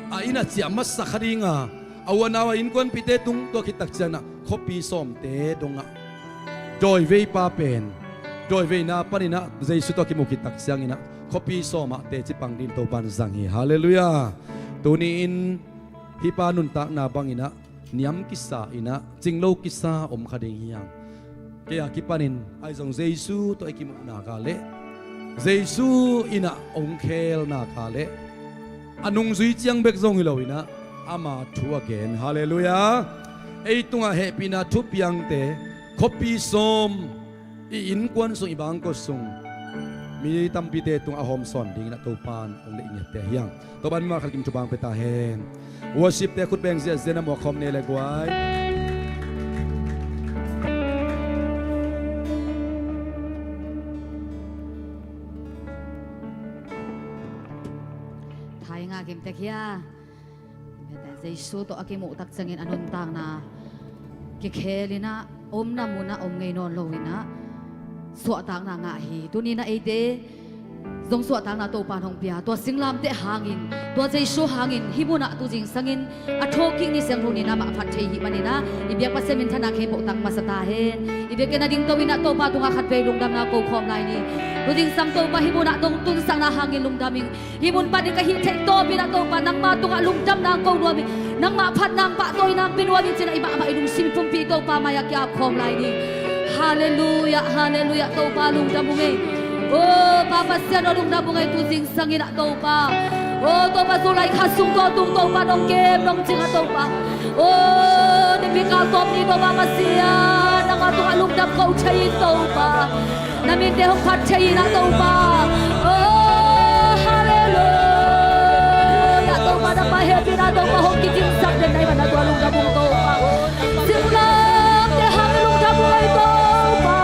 A innah ciah masa kha dinga, a u a nau a innkuanpihte tung, tua khit tak cianginah khuapi sawmte dongah dawiveipa pen, dawiveina paninah Jesu tawh kimu khit tak cianginah khuapi sawmah teci pang dingin Topa'n zang hi. Halleluiah. Tuni-in hih pa nuntakna banginah niam kisa inah cinglo kisa om kha ding hi hang. Kei a kipanin ahi zong Jesu tawh i kimuhna ka leh Jesu inah hong khelna ka leh a nungzui ciang bek zong hi lo inah ama thu a gen. Halleluiah. Ei tungah hehpihna thupiangte khuapi sawm, i innkuan sung, i bangkua sung mi tampite tungah a hawmsawn dingin a Topa'n hong deih ngiatte hi hang. Topa'n mimal khat kim thupha hong pia ta hen. Worship-te khut beng ziahziah na muak khawm ni le guai. Thai nga kim tek hia. Jesu tawh a kimuh tak ciangin a nuntakna kikhel inah, omna munah om ngei nawn lo inah suahtakna ngah hi. Tuni inah eite zong suahtakna Topa'n hong pia, tua singlamteh hangin, tua Jesu hangin hih munah tu zingsangin a thawhkik ni siangtho ni-in amah phat thei hi maninah i biak Pasian minthanna khempeuh tang masa ta hen. I biakinn a dingto inah Topa tungah khatvei lungdamna ko khawm lai ni. Tu zingsang Topa hih munah nong tunsakna hangin lungdam ing. Hih mun panin ka hih theih tawpin ah Topa nangma tungah lungdamna ko nuam ing. Nangmah phatna, pahtawina pia nuam ing ci-in ah i mahmah i lungsim i pumpi Topa mai-ah ki-ap khawm lai ni. Halleluiah, halleluiah, Topa lungdam ung ei. O Pa Pasian aw lungdam ung ei, tu zingsangin ah Topa. O Topa July kha sung tua tung Topa nong kem nong cing ah Topa. O Nipi kal tawp ni Topa Pasian nangma tungah lungdam ko thei ing Topa. Na minte hong phat thei inah Topa. O halleluiah, Topa nangma hehpihna Topa hong kicingsak den na hih manah tua lungdam ung Topa. Singlamteh hangin lungdam ung ei Topa.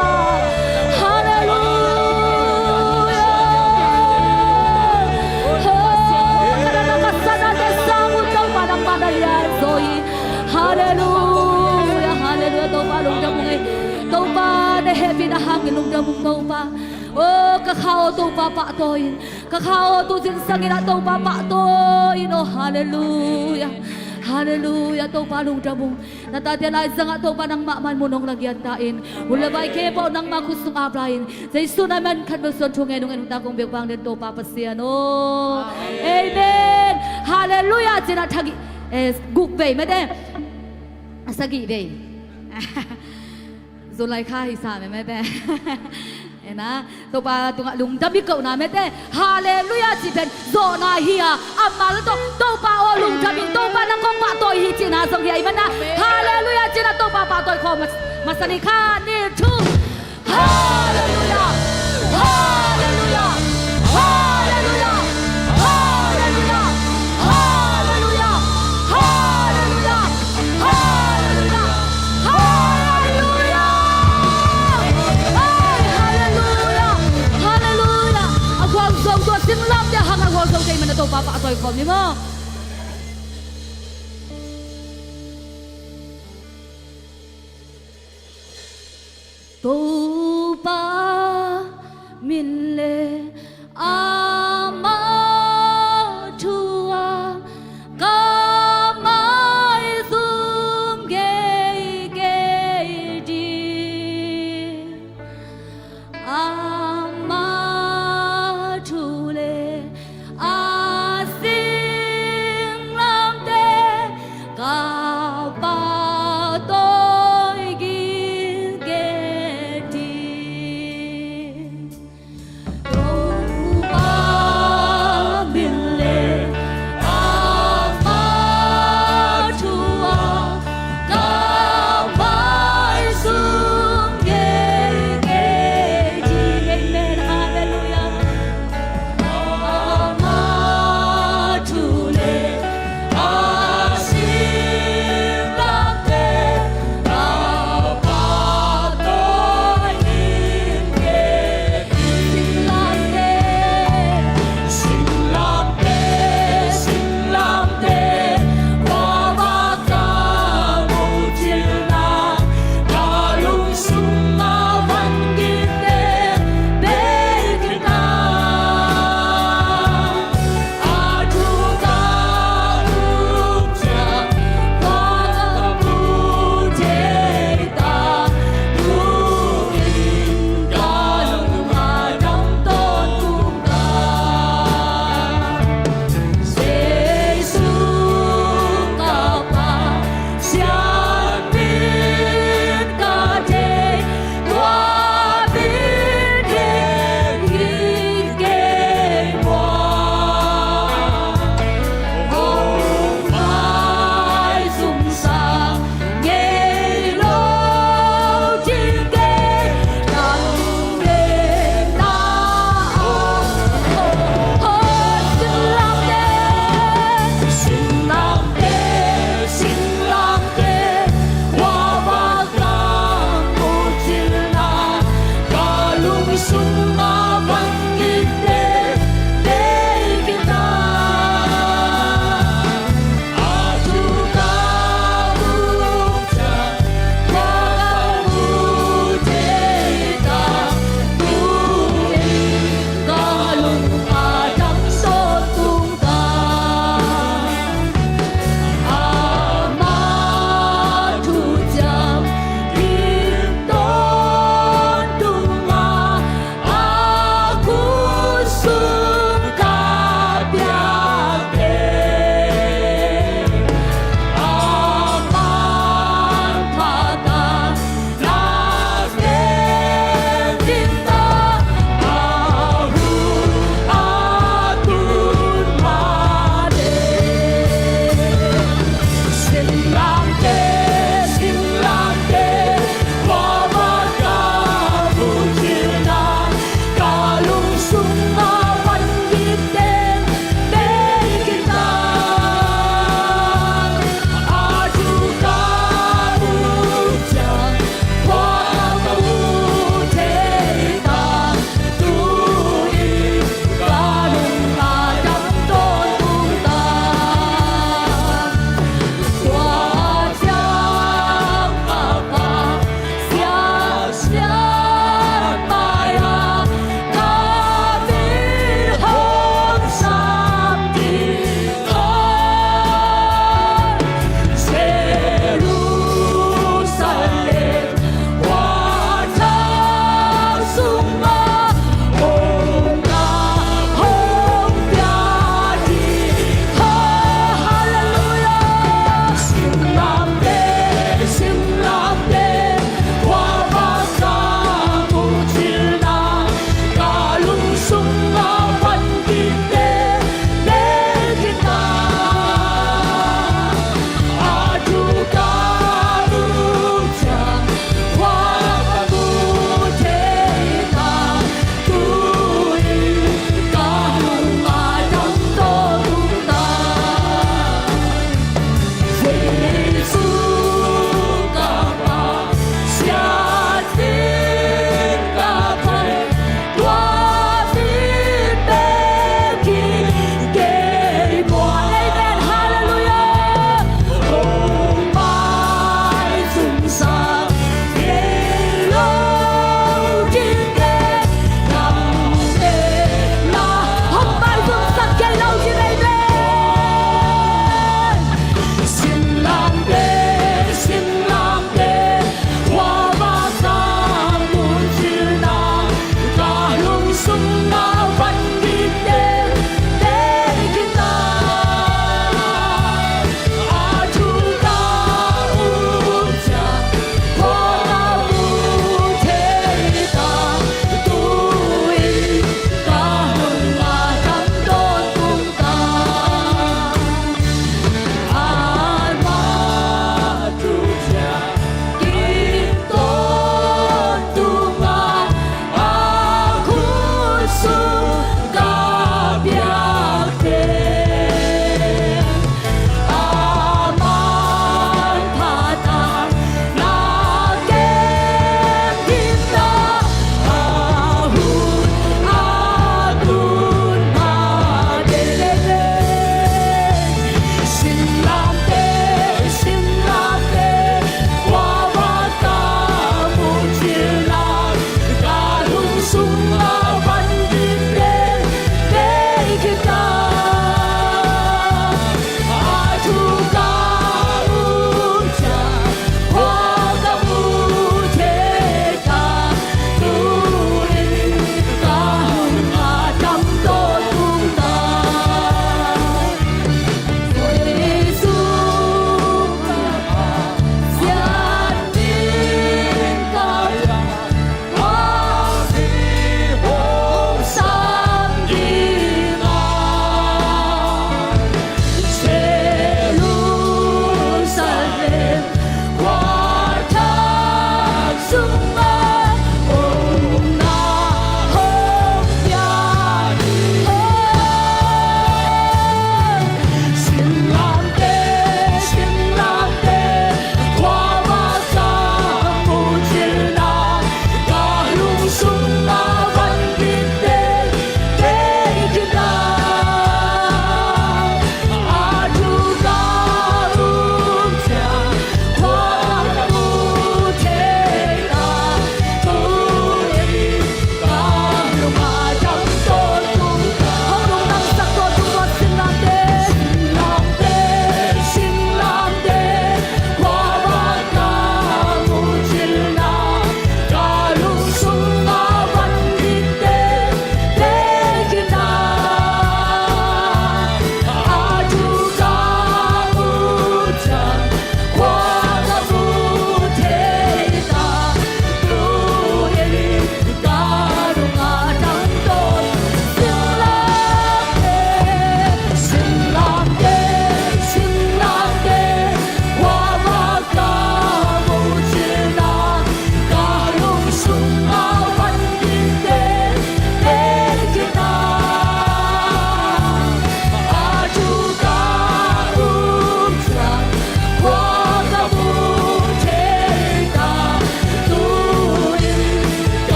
Halleluiah. O ka natna ka satnate sang un Topa nangma na lianzaw hi. Halleluiah, halleluiah, Topa lungdam ung ei. Topa na hehpihna hangin lungdam ung Topa. O ka kha aw Topa pahtawi in. Ka kha aw tu zingsangin ah Topa pahtawi in aw. Halleluiah. Halleluiah, Topa lungdam ung. Na tate laizangah Topa nangmah man mun hong lagiat ta in. Hun le vai khempeuh nangma khut sung ap lai in. Jesu na man khat bel suan thu ngen ung ei, nuntak kong biak vang den Topa Pasian aw. Amen. Halleluiah. Ci-in ah thagih, eh, guk vei mete. A sagih vei. July kha hi sa mete. Ena, Topa tungah lungdam i kohna mete. Halleluiah cih pen zawhna hi a, a mal tawh Topa aw lungdam ing, Topa nang kong pahtawi hi cihna zong hi a, i manah halleluiah ci-in ah Topa pahtawi khawm mas-, masa ni. Khat, nih, thum. Halleluiah. Halleluiah. Halleluiah. Halleluiah. Halleluiah. Halleluiah. Halleluiah. Halleluiah. Ai, halleluiah. Halleluiah. A gualzo tua singlamteh hang a gualzo kei man a Topa pahtawi khawm ni maw. Topa min le ama thu a ka maizum geigei ding. Ama thu le a singlamte ka pahtawi gige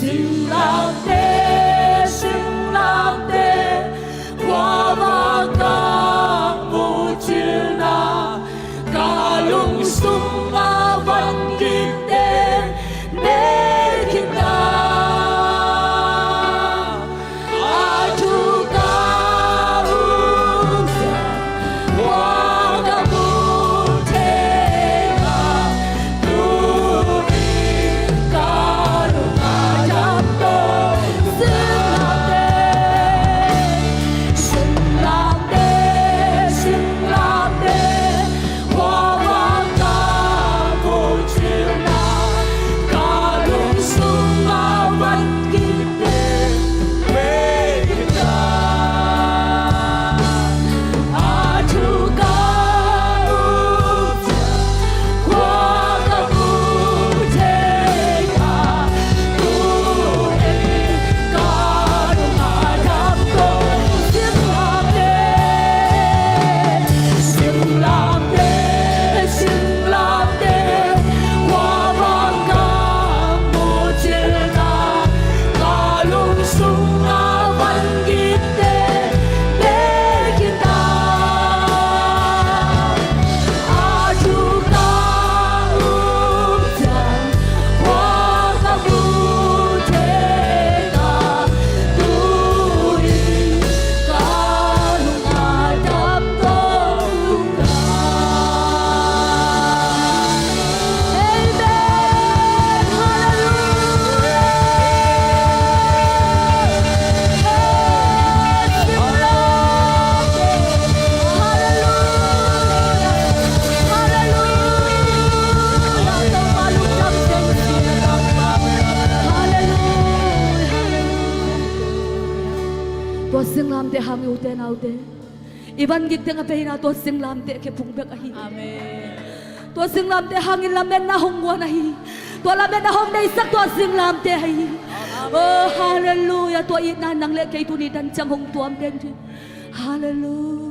Singlamteh, singlamteh, khuavak ah muh cilna, ka lungsung a van kikte, bek in ta. A thu ka um ciang, khuavak ah muh thei a, tu-in ka lung a dam to. Singlamteh, singlamteh, singlamteh, khuavak ah muh cilna, ka lungsung a van kikte, bek in ta. A thu ka um ciang, khuavak ah muh thei a, tu-in ka lung a dam to. Singlamteh, singlamteh, singlamteh, khuavak ah muh cilna, ka lungsung a van kikte, bek in ta. A thu ka um ciang, khuavak ah muh thei a, tu-in ka lung a dam to. Amen. Hallelujah. Hallelujah. Hallelujah. Hallelujah. Tua singlamteh hang i ute naute, i van kik teng a peina tua singlamteh kiphung bek ahi. Amen. Tua singlamteh hangin lametna hong guan ahi. Tua lametna hong neisak tua singlamteh ahi. Oh, hallelujah. Tua itna nang le kei tuni dan ciang hong tuam den hi. Hallelujah.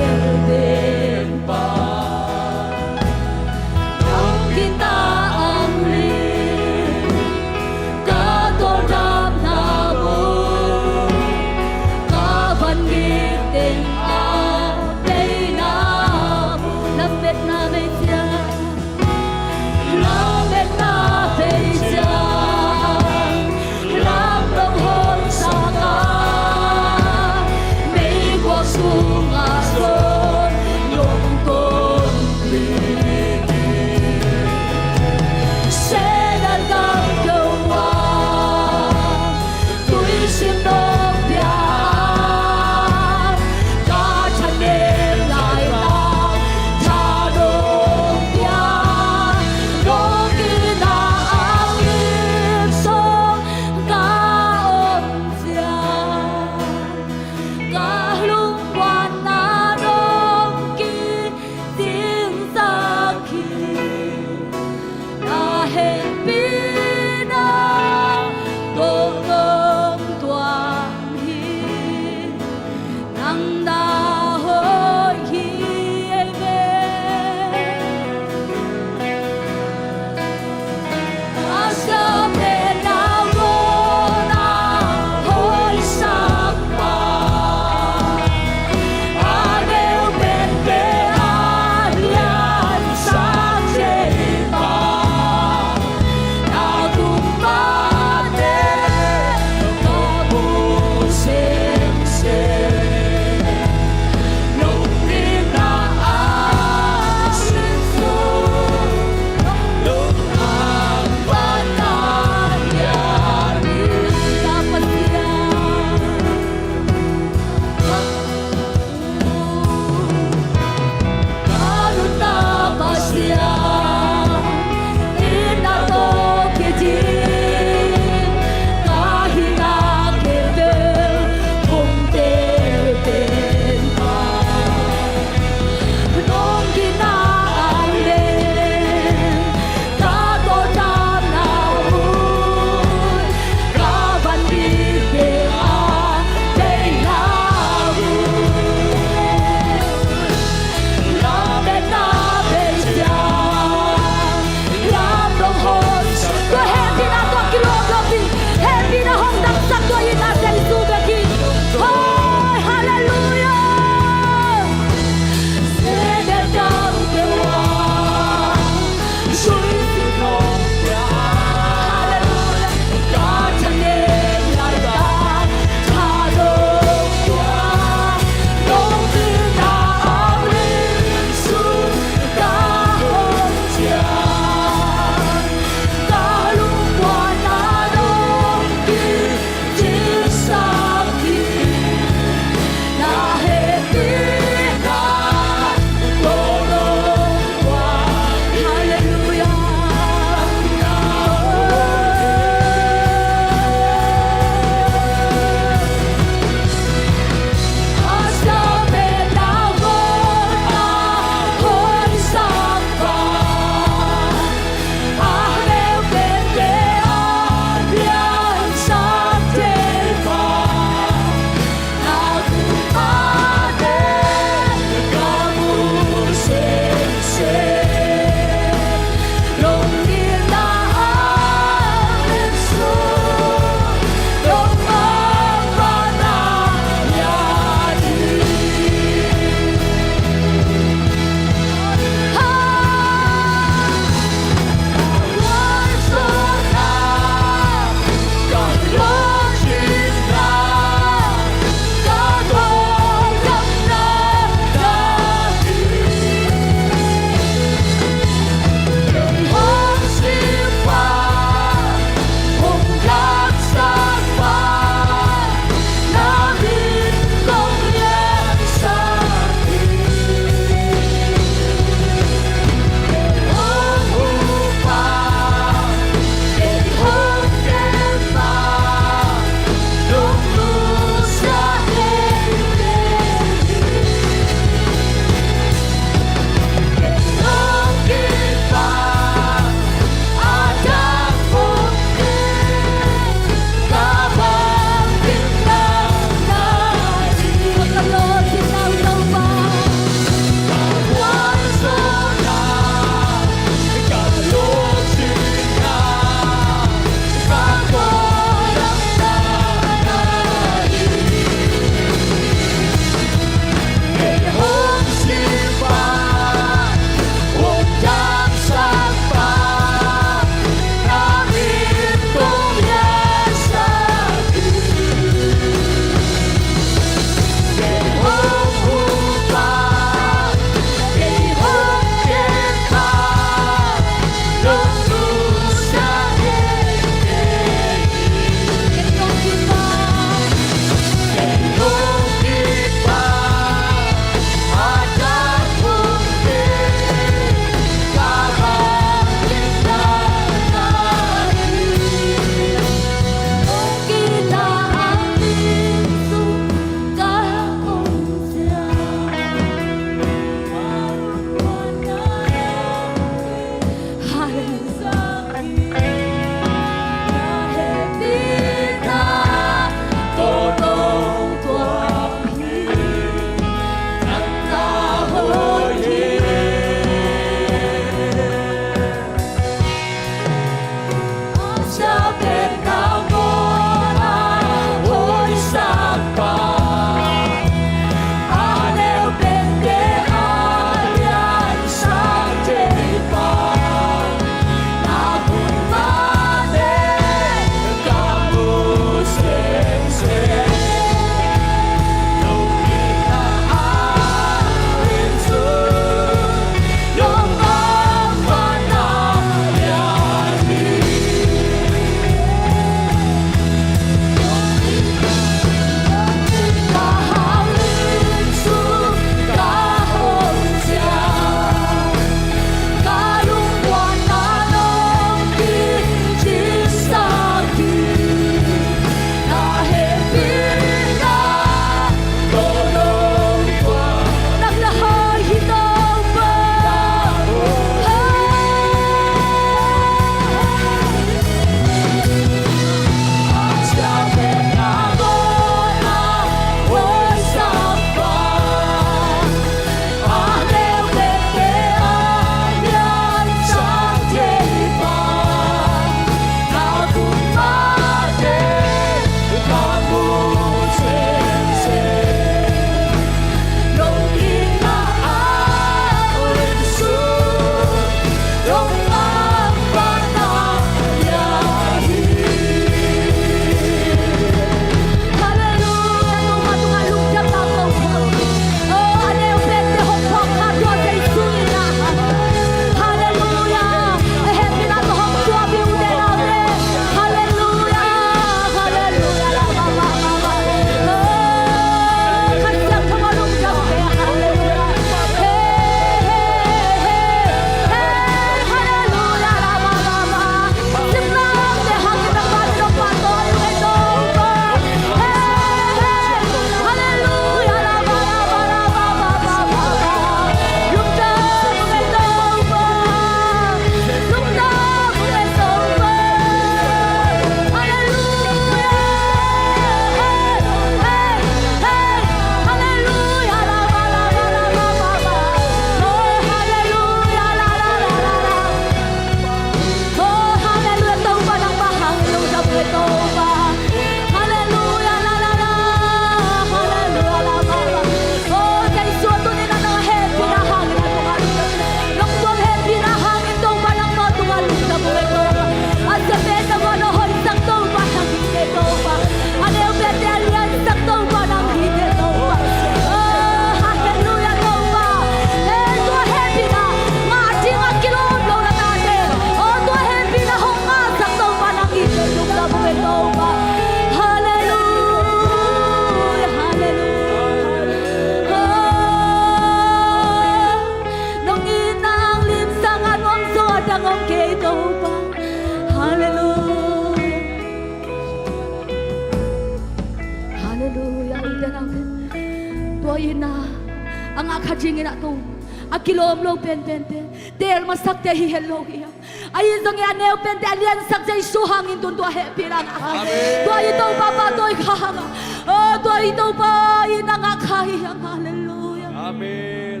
A ngah kha dingin ah Topa, a kilawm lo penpente, teel masakte hi het lo hi a, ahi zongin a neu pente a liansak Jesu hangin tun tua hehpih la ngah. Amen. Tua hi Topa, pa tawi kha hang a, oh, tua hi Topa, i na ngah kha hi hang. Halleluia. Amen.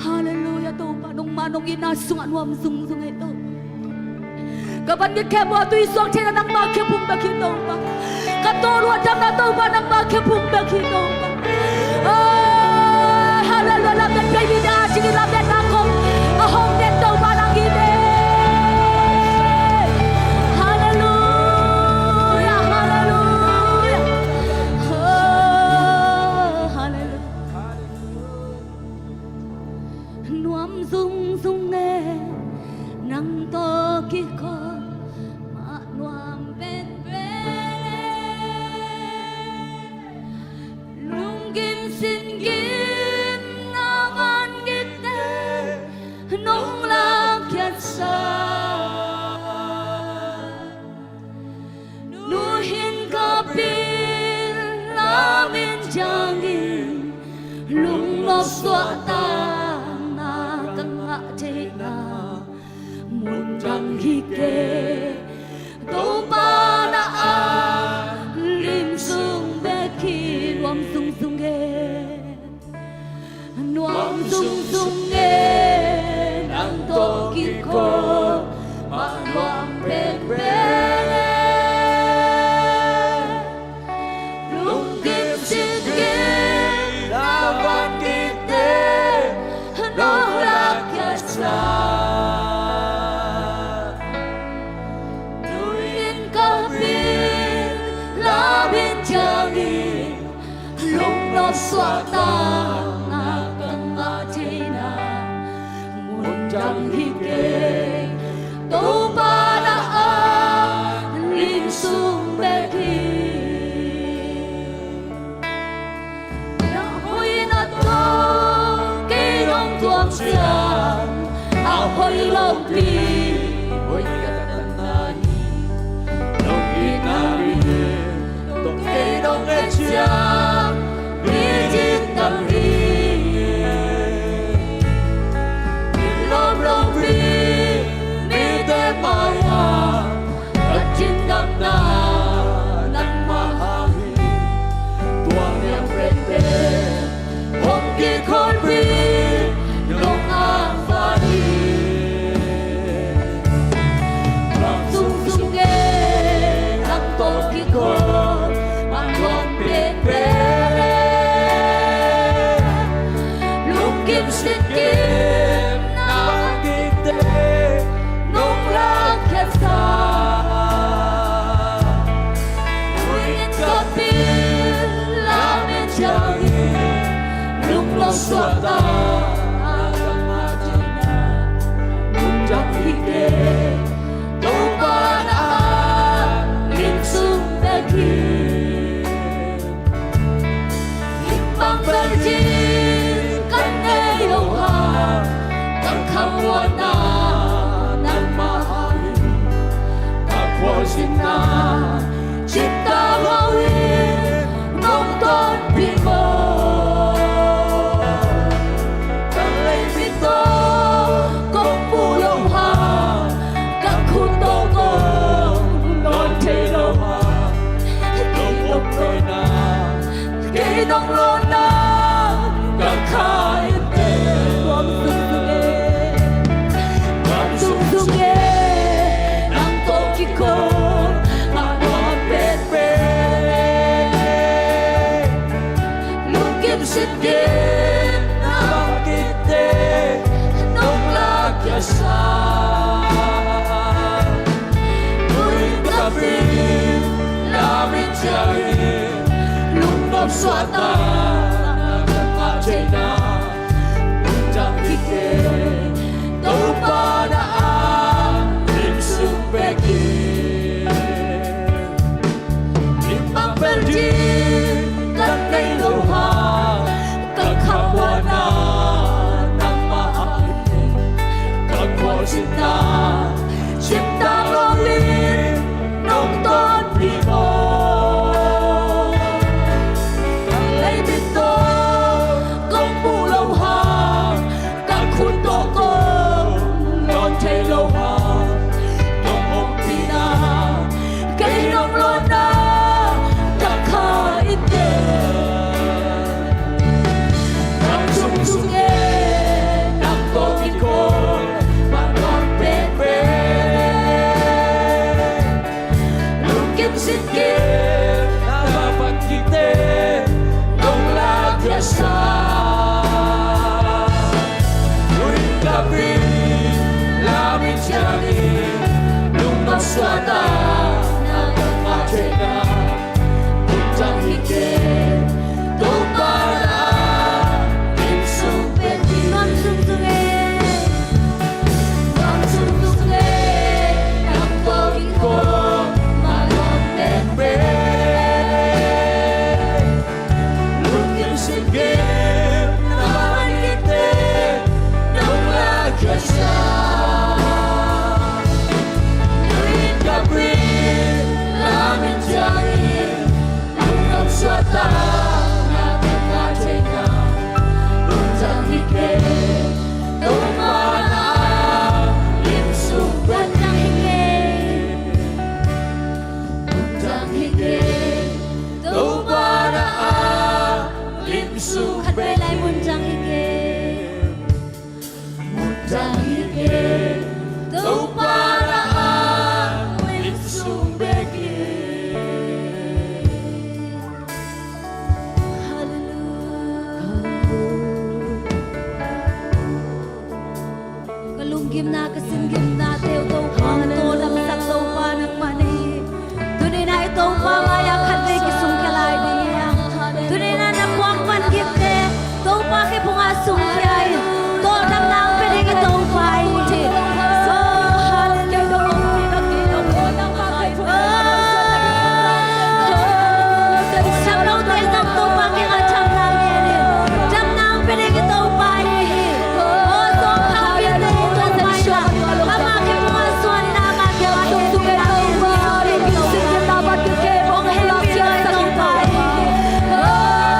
Halleluia Topa, nongmah nong itna sungah nuam zungzung ei Topa. Ka van kikhem uh a tui suak theihna nangmah khe phung bek hi Topa. Ka tawlua damna Topa nangmah khe phung bek hi Topa. Ah, halleluia, lamet pei ni da, cingin lametna kong a hong den Topa nang hi ve. Halleluia, halleluia. Oh, halleluia. Nuam zungzung e, nang tawh kikhop mah nuam penpen e. Lungkim singkim na van kikte nong lakkhiatsa. Nuhin ka pil lamin ciangin lungnop suahtakna ka ngah theihna mun dang hi kei. Topa na a lim sung bek hi. Nuam zungzung e, nuam zungzung e, nang tawh kikhop mah nuam penpen e. Lungkim singkim na van kikte nong lakkhiatsa. Nuhin ka pil lamin ciangin lungnop suahtakna ka ngah theihna mun dang hi kei. Topa na a lim sung bek hi. Na hoihna tawh kei nong tuam ciang a hoih lopi hoih ka tanna hi. Nong itna mi tawh kei nong et ciang mi diktak hi. Min lawm lopi mite mai-ah ka cindamna nangmah hang hi. Tua liang penpen hong kikholpi nong hang pah hi. Nuam zungzung e, nang tawh kikhop mah nuam penpen e. Lungkim singkim na van kikte nong lakkhiatsa. Nuhin ka pil lamin ciangin lungnop suahtakna ka ngah theihna mun dang hi kei. Topa na a lim sung bek hi. Hih bang bel ding ka nei lo hang, ka khamuanna nangmah hang hi. Ka khualzinna cipta lo in nong tonpih maw. Khat vei lai, muntang hi kei. Muntang hi kei. Topa na a lim sung bek hi. Hallelujah. Ka lunggimna, ka singgimna te uh Topa, tawldamsak Topa nangmah na hi. Tuni-in ah i Topa mai-ah khat vei kisungkhia lai ding hi hang. Tuni-in ah na puak van gikte Topa khe phungah sungkhia in, tawldamna hong pia ding i Topa i hi. Oh, hallelujah. Damlote zong Topa kiangah damna ngen in, damna hong pia ding i Topa i hi. Oh, sawm khang piakte i Topa i hi. Amah kiang ah suan in, amah kiang ah suan in, amah kiang ah suan in. Hong hehpih i Topa i hi. Oh, hallelujah.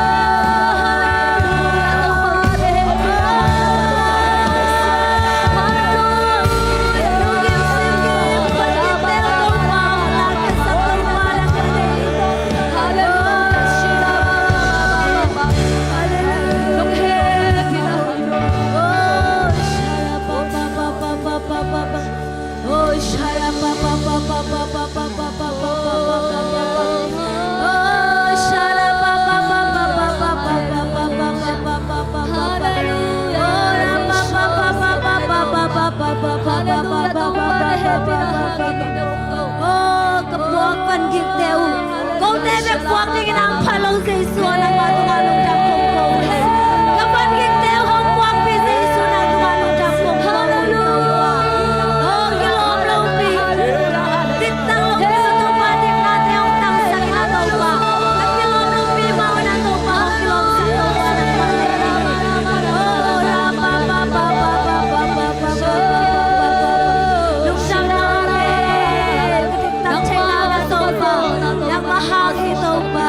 Oh, ka puak van gikte uh, kote bek puak dingin hong pha lo Jesu, nangmah tungah lungdam kong ko uh hi. Ka van gikte uh hong puakpih Jesu, nang tungah lungdam kong ko uh hi. Oh, kilawm lopi, diktak lopi, Topa diknate hong tangsak in, Topa. Ka kilawm lopi mah un, Topa hong kilawmsak Topa nangmah hi. Oh, ra pa pa pa pa. Lungdam na hang e. Ka diktak theihna uh na Topa, nangmah hang hi Topa.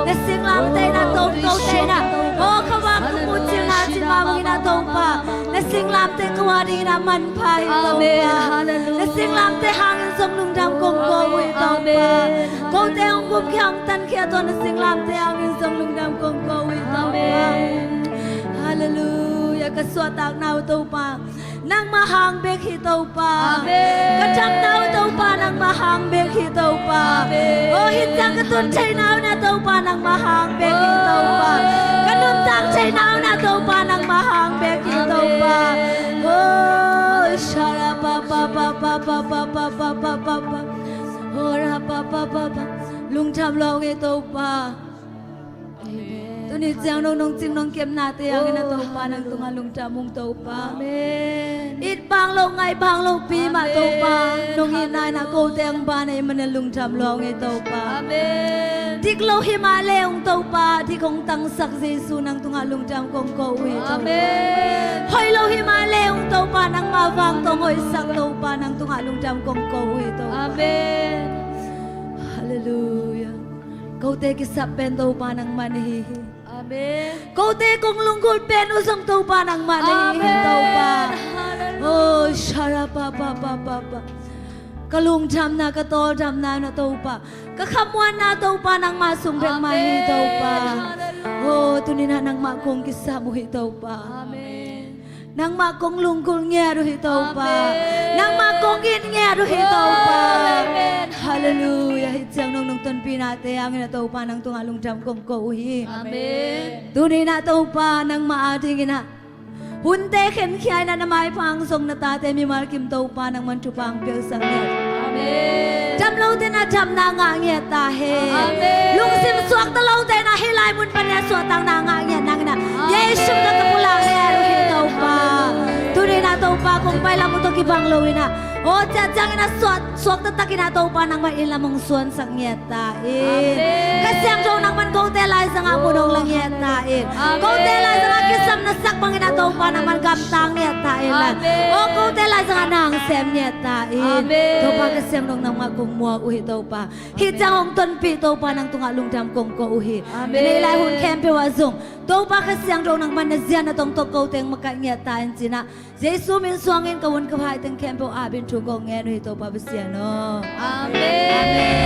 Na singlamteh in ah tawm kote in ah, oh, ka vak ka mucilna cimah uh in ah Topa, na singlamteh ka vak dingin ah manpha hi Topa. Amen. Hallelujah. Na singlamteh hangin zong lungdam kong ko uh hi Topa. Amen. Kote hong gumkhia, hong tankhia tawh na singlamteh hangin zong lungdam kong ko uh hi Topa. Amen. Hallelujah. Ka suahtakna uh Topa, nangmah hang bek hi Topa. Amen. Ka damna uh Topa, nangmah hang bek hi Topa. Amen. Oh, hih ciang ka tun theihna uh na Topa, nangmah hang bek hi Topa. Ka nuntak theihna uh na Topa, nangmah hang bek hi Topa. Amen. Oh, shara pa pa pa. Oh, ra pa pa pa pa. Lungdam lo hang e Topa. Amen. Tuni ciang nong nong cing nong kepnate hangin ah Topa, nang tungah lungdam ung Topa. Amen. It bang lo, ngai bang lopi mah Topa, nong itna in ah kote hong ban ahih manin lungdam lo hang e Topa. Amen. Dik lo hi mah le ung Topa, dik hong tangsak Jesu, nang tungah lungdam kong ko uh hi Topa. Amen. Hoih lo hi mah le ung Topa, nangmah vang tawh hong hoihsak Topa, nang tungah lungdam kong ko uh hi Topa. Amen. Hallelujah. Kote kisap pen Topa nangmah na hi hi. Amen. Kote kong lunggulh pen uh zong Topa nangmah na hi hi Topa. Amen. Hallelujah. Oh, shara pa pa pa pa pa. Ka lungdamna, ka tawldamna na Topa, ka khamuanna Topa nangmah sung bek mah hi Topa. Amen. Hallelujah. Oh, tuni-in ah nangmah kong kisam uh hi Topa. Amen. Nangmah kong lunggulh ngiat uh hi Topa. Amen. Nangmah kong it ngiat uh hi Topa. Amen. Hallelujah. Hih ciang nong nong tonpihnate hangin ah Topa, nang tungah lungdam kong ko uh hi. Amen. Tuni-in ah Topa, nangmah adingin ah Hunte khenkhia in ah na maipha hong zong na tate mimal kim Topa nangman thupha hong piaksak ngiat. Amen. Dam lote in ah damna ngah ngiat ta hen. Amen. Lungsim suakta lote in ah hih lai mun pan in ah suahtakna ngah ngiat nang in ah Jesu min tawh ka pulak ngiat uh hi Topa. Tuni in ah Topa kong pai lam uh tawh kibang lo in ah, aw, ciah ciangin ah suak, suakta takin ah Topa nangman inn lam hong suansak ngiat ta in. Amen. Kha Siangtho nangman kote laizangah mun hong la ngiat ta in. Amen. Kote laizangah kisam na sak bangin ah Topa nangman gamta ngiat ta in la. Amen. Aw, kote laizangah na hong sem ngiat ta in. Amen. Topa Kha Siangtho nangmah kong muak uh hi Topa. Hih ciang hong tonpih Topa nang tungah lungdam kong ko uh hi. Amen. Hih lai hun khempeuh ah zong Topa Kha Siangtho nangman na zia na tongtawh kote hong makaih ngiat ta in ci-in ah Jesu min suangin ka hun ka pai teng khempeuh ap in thu kong ngen uh hi Topa Pasian aw. Amen. Amen.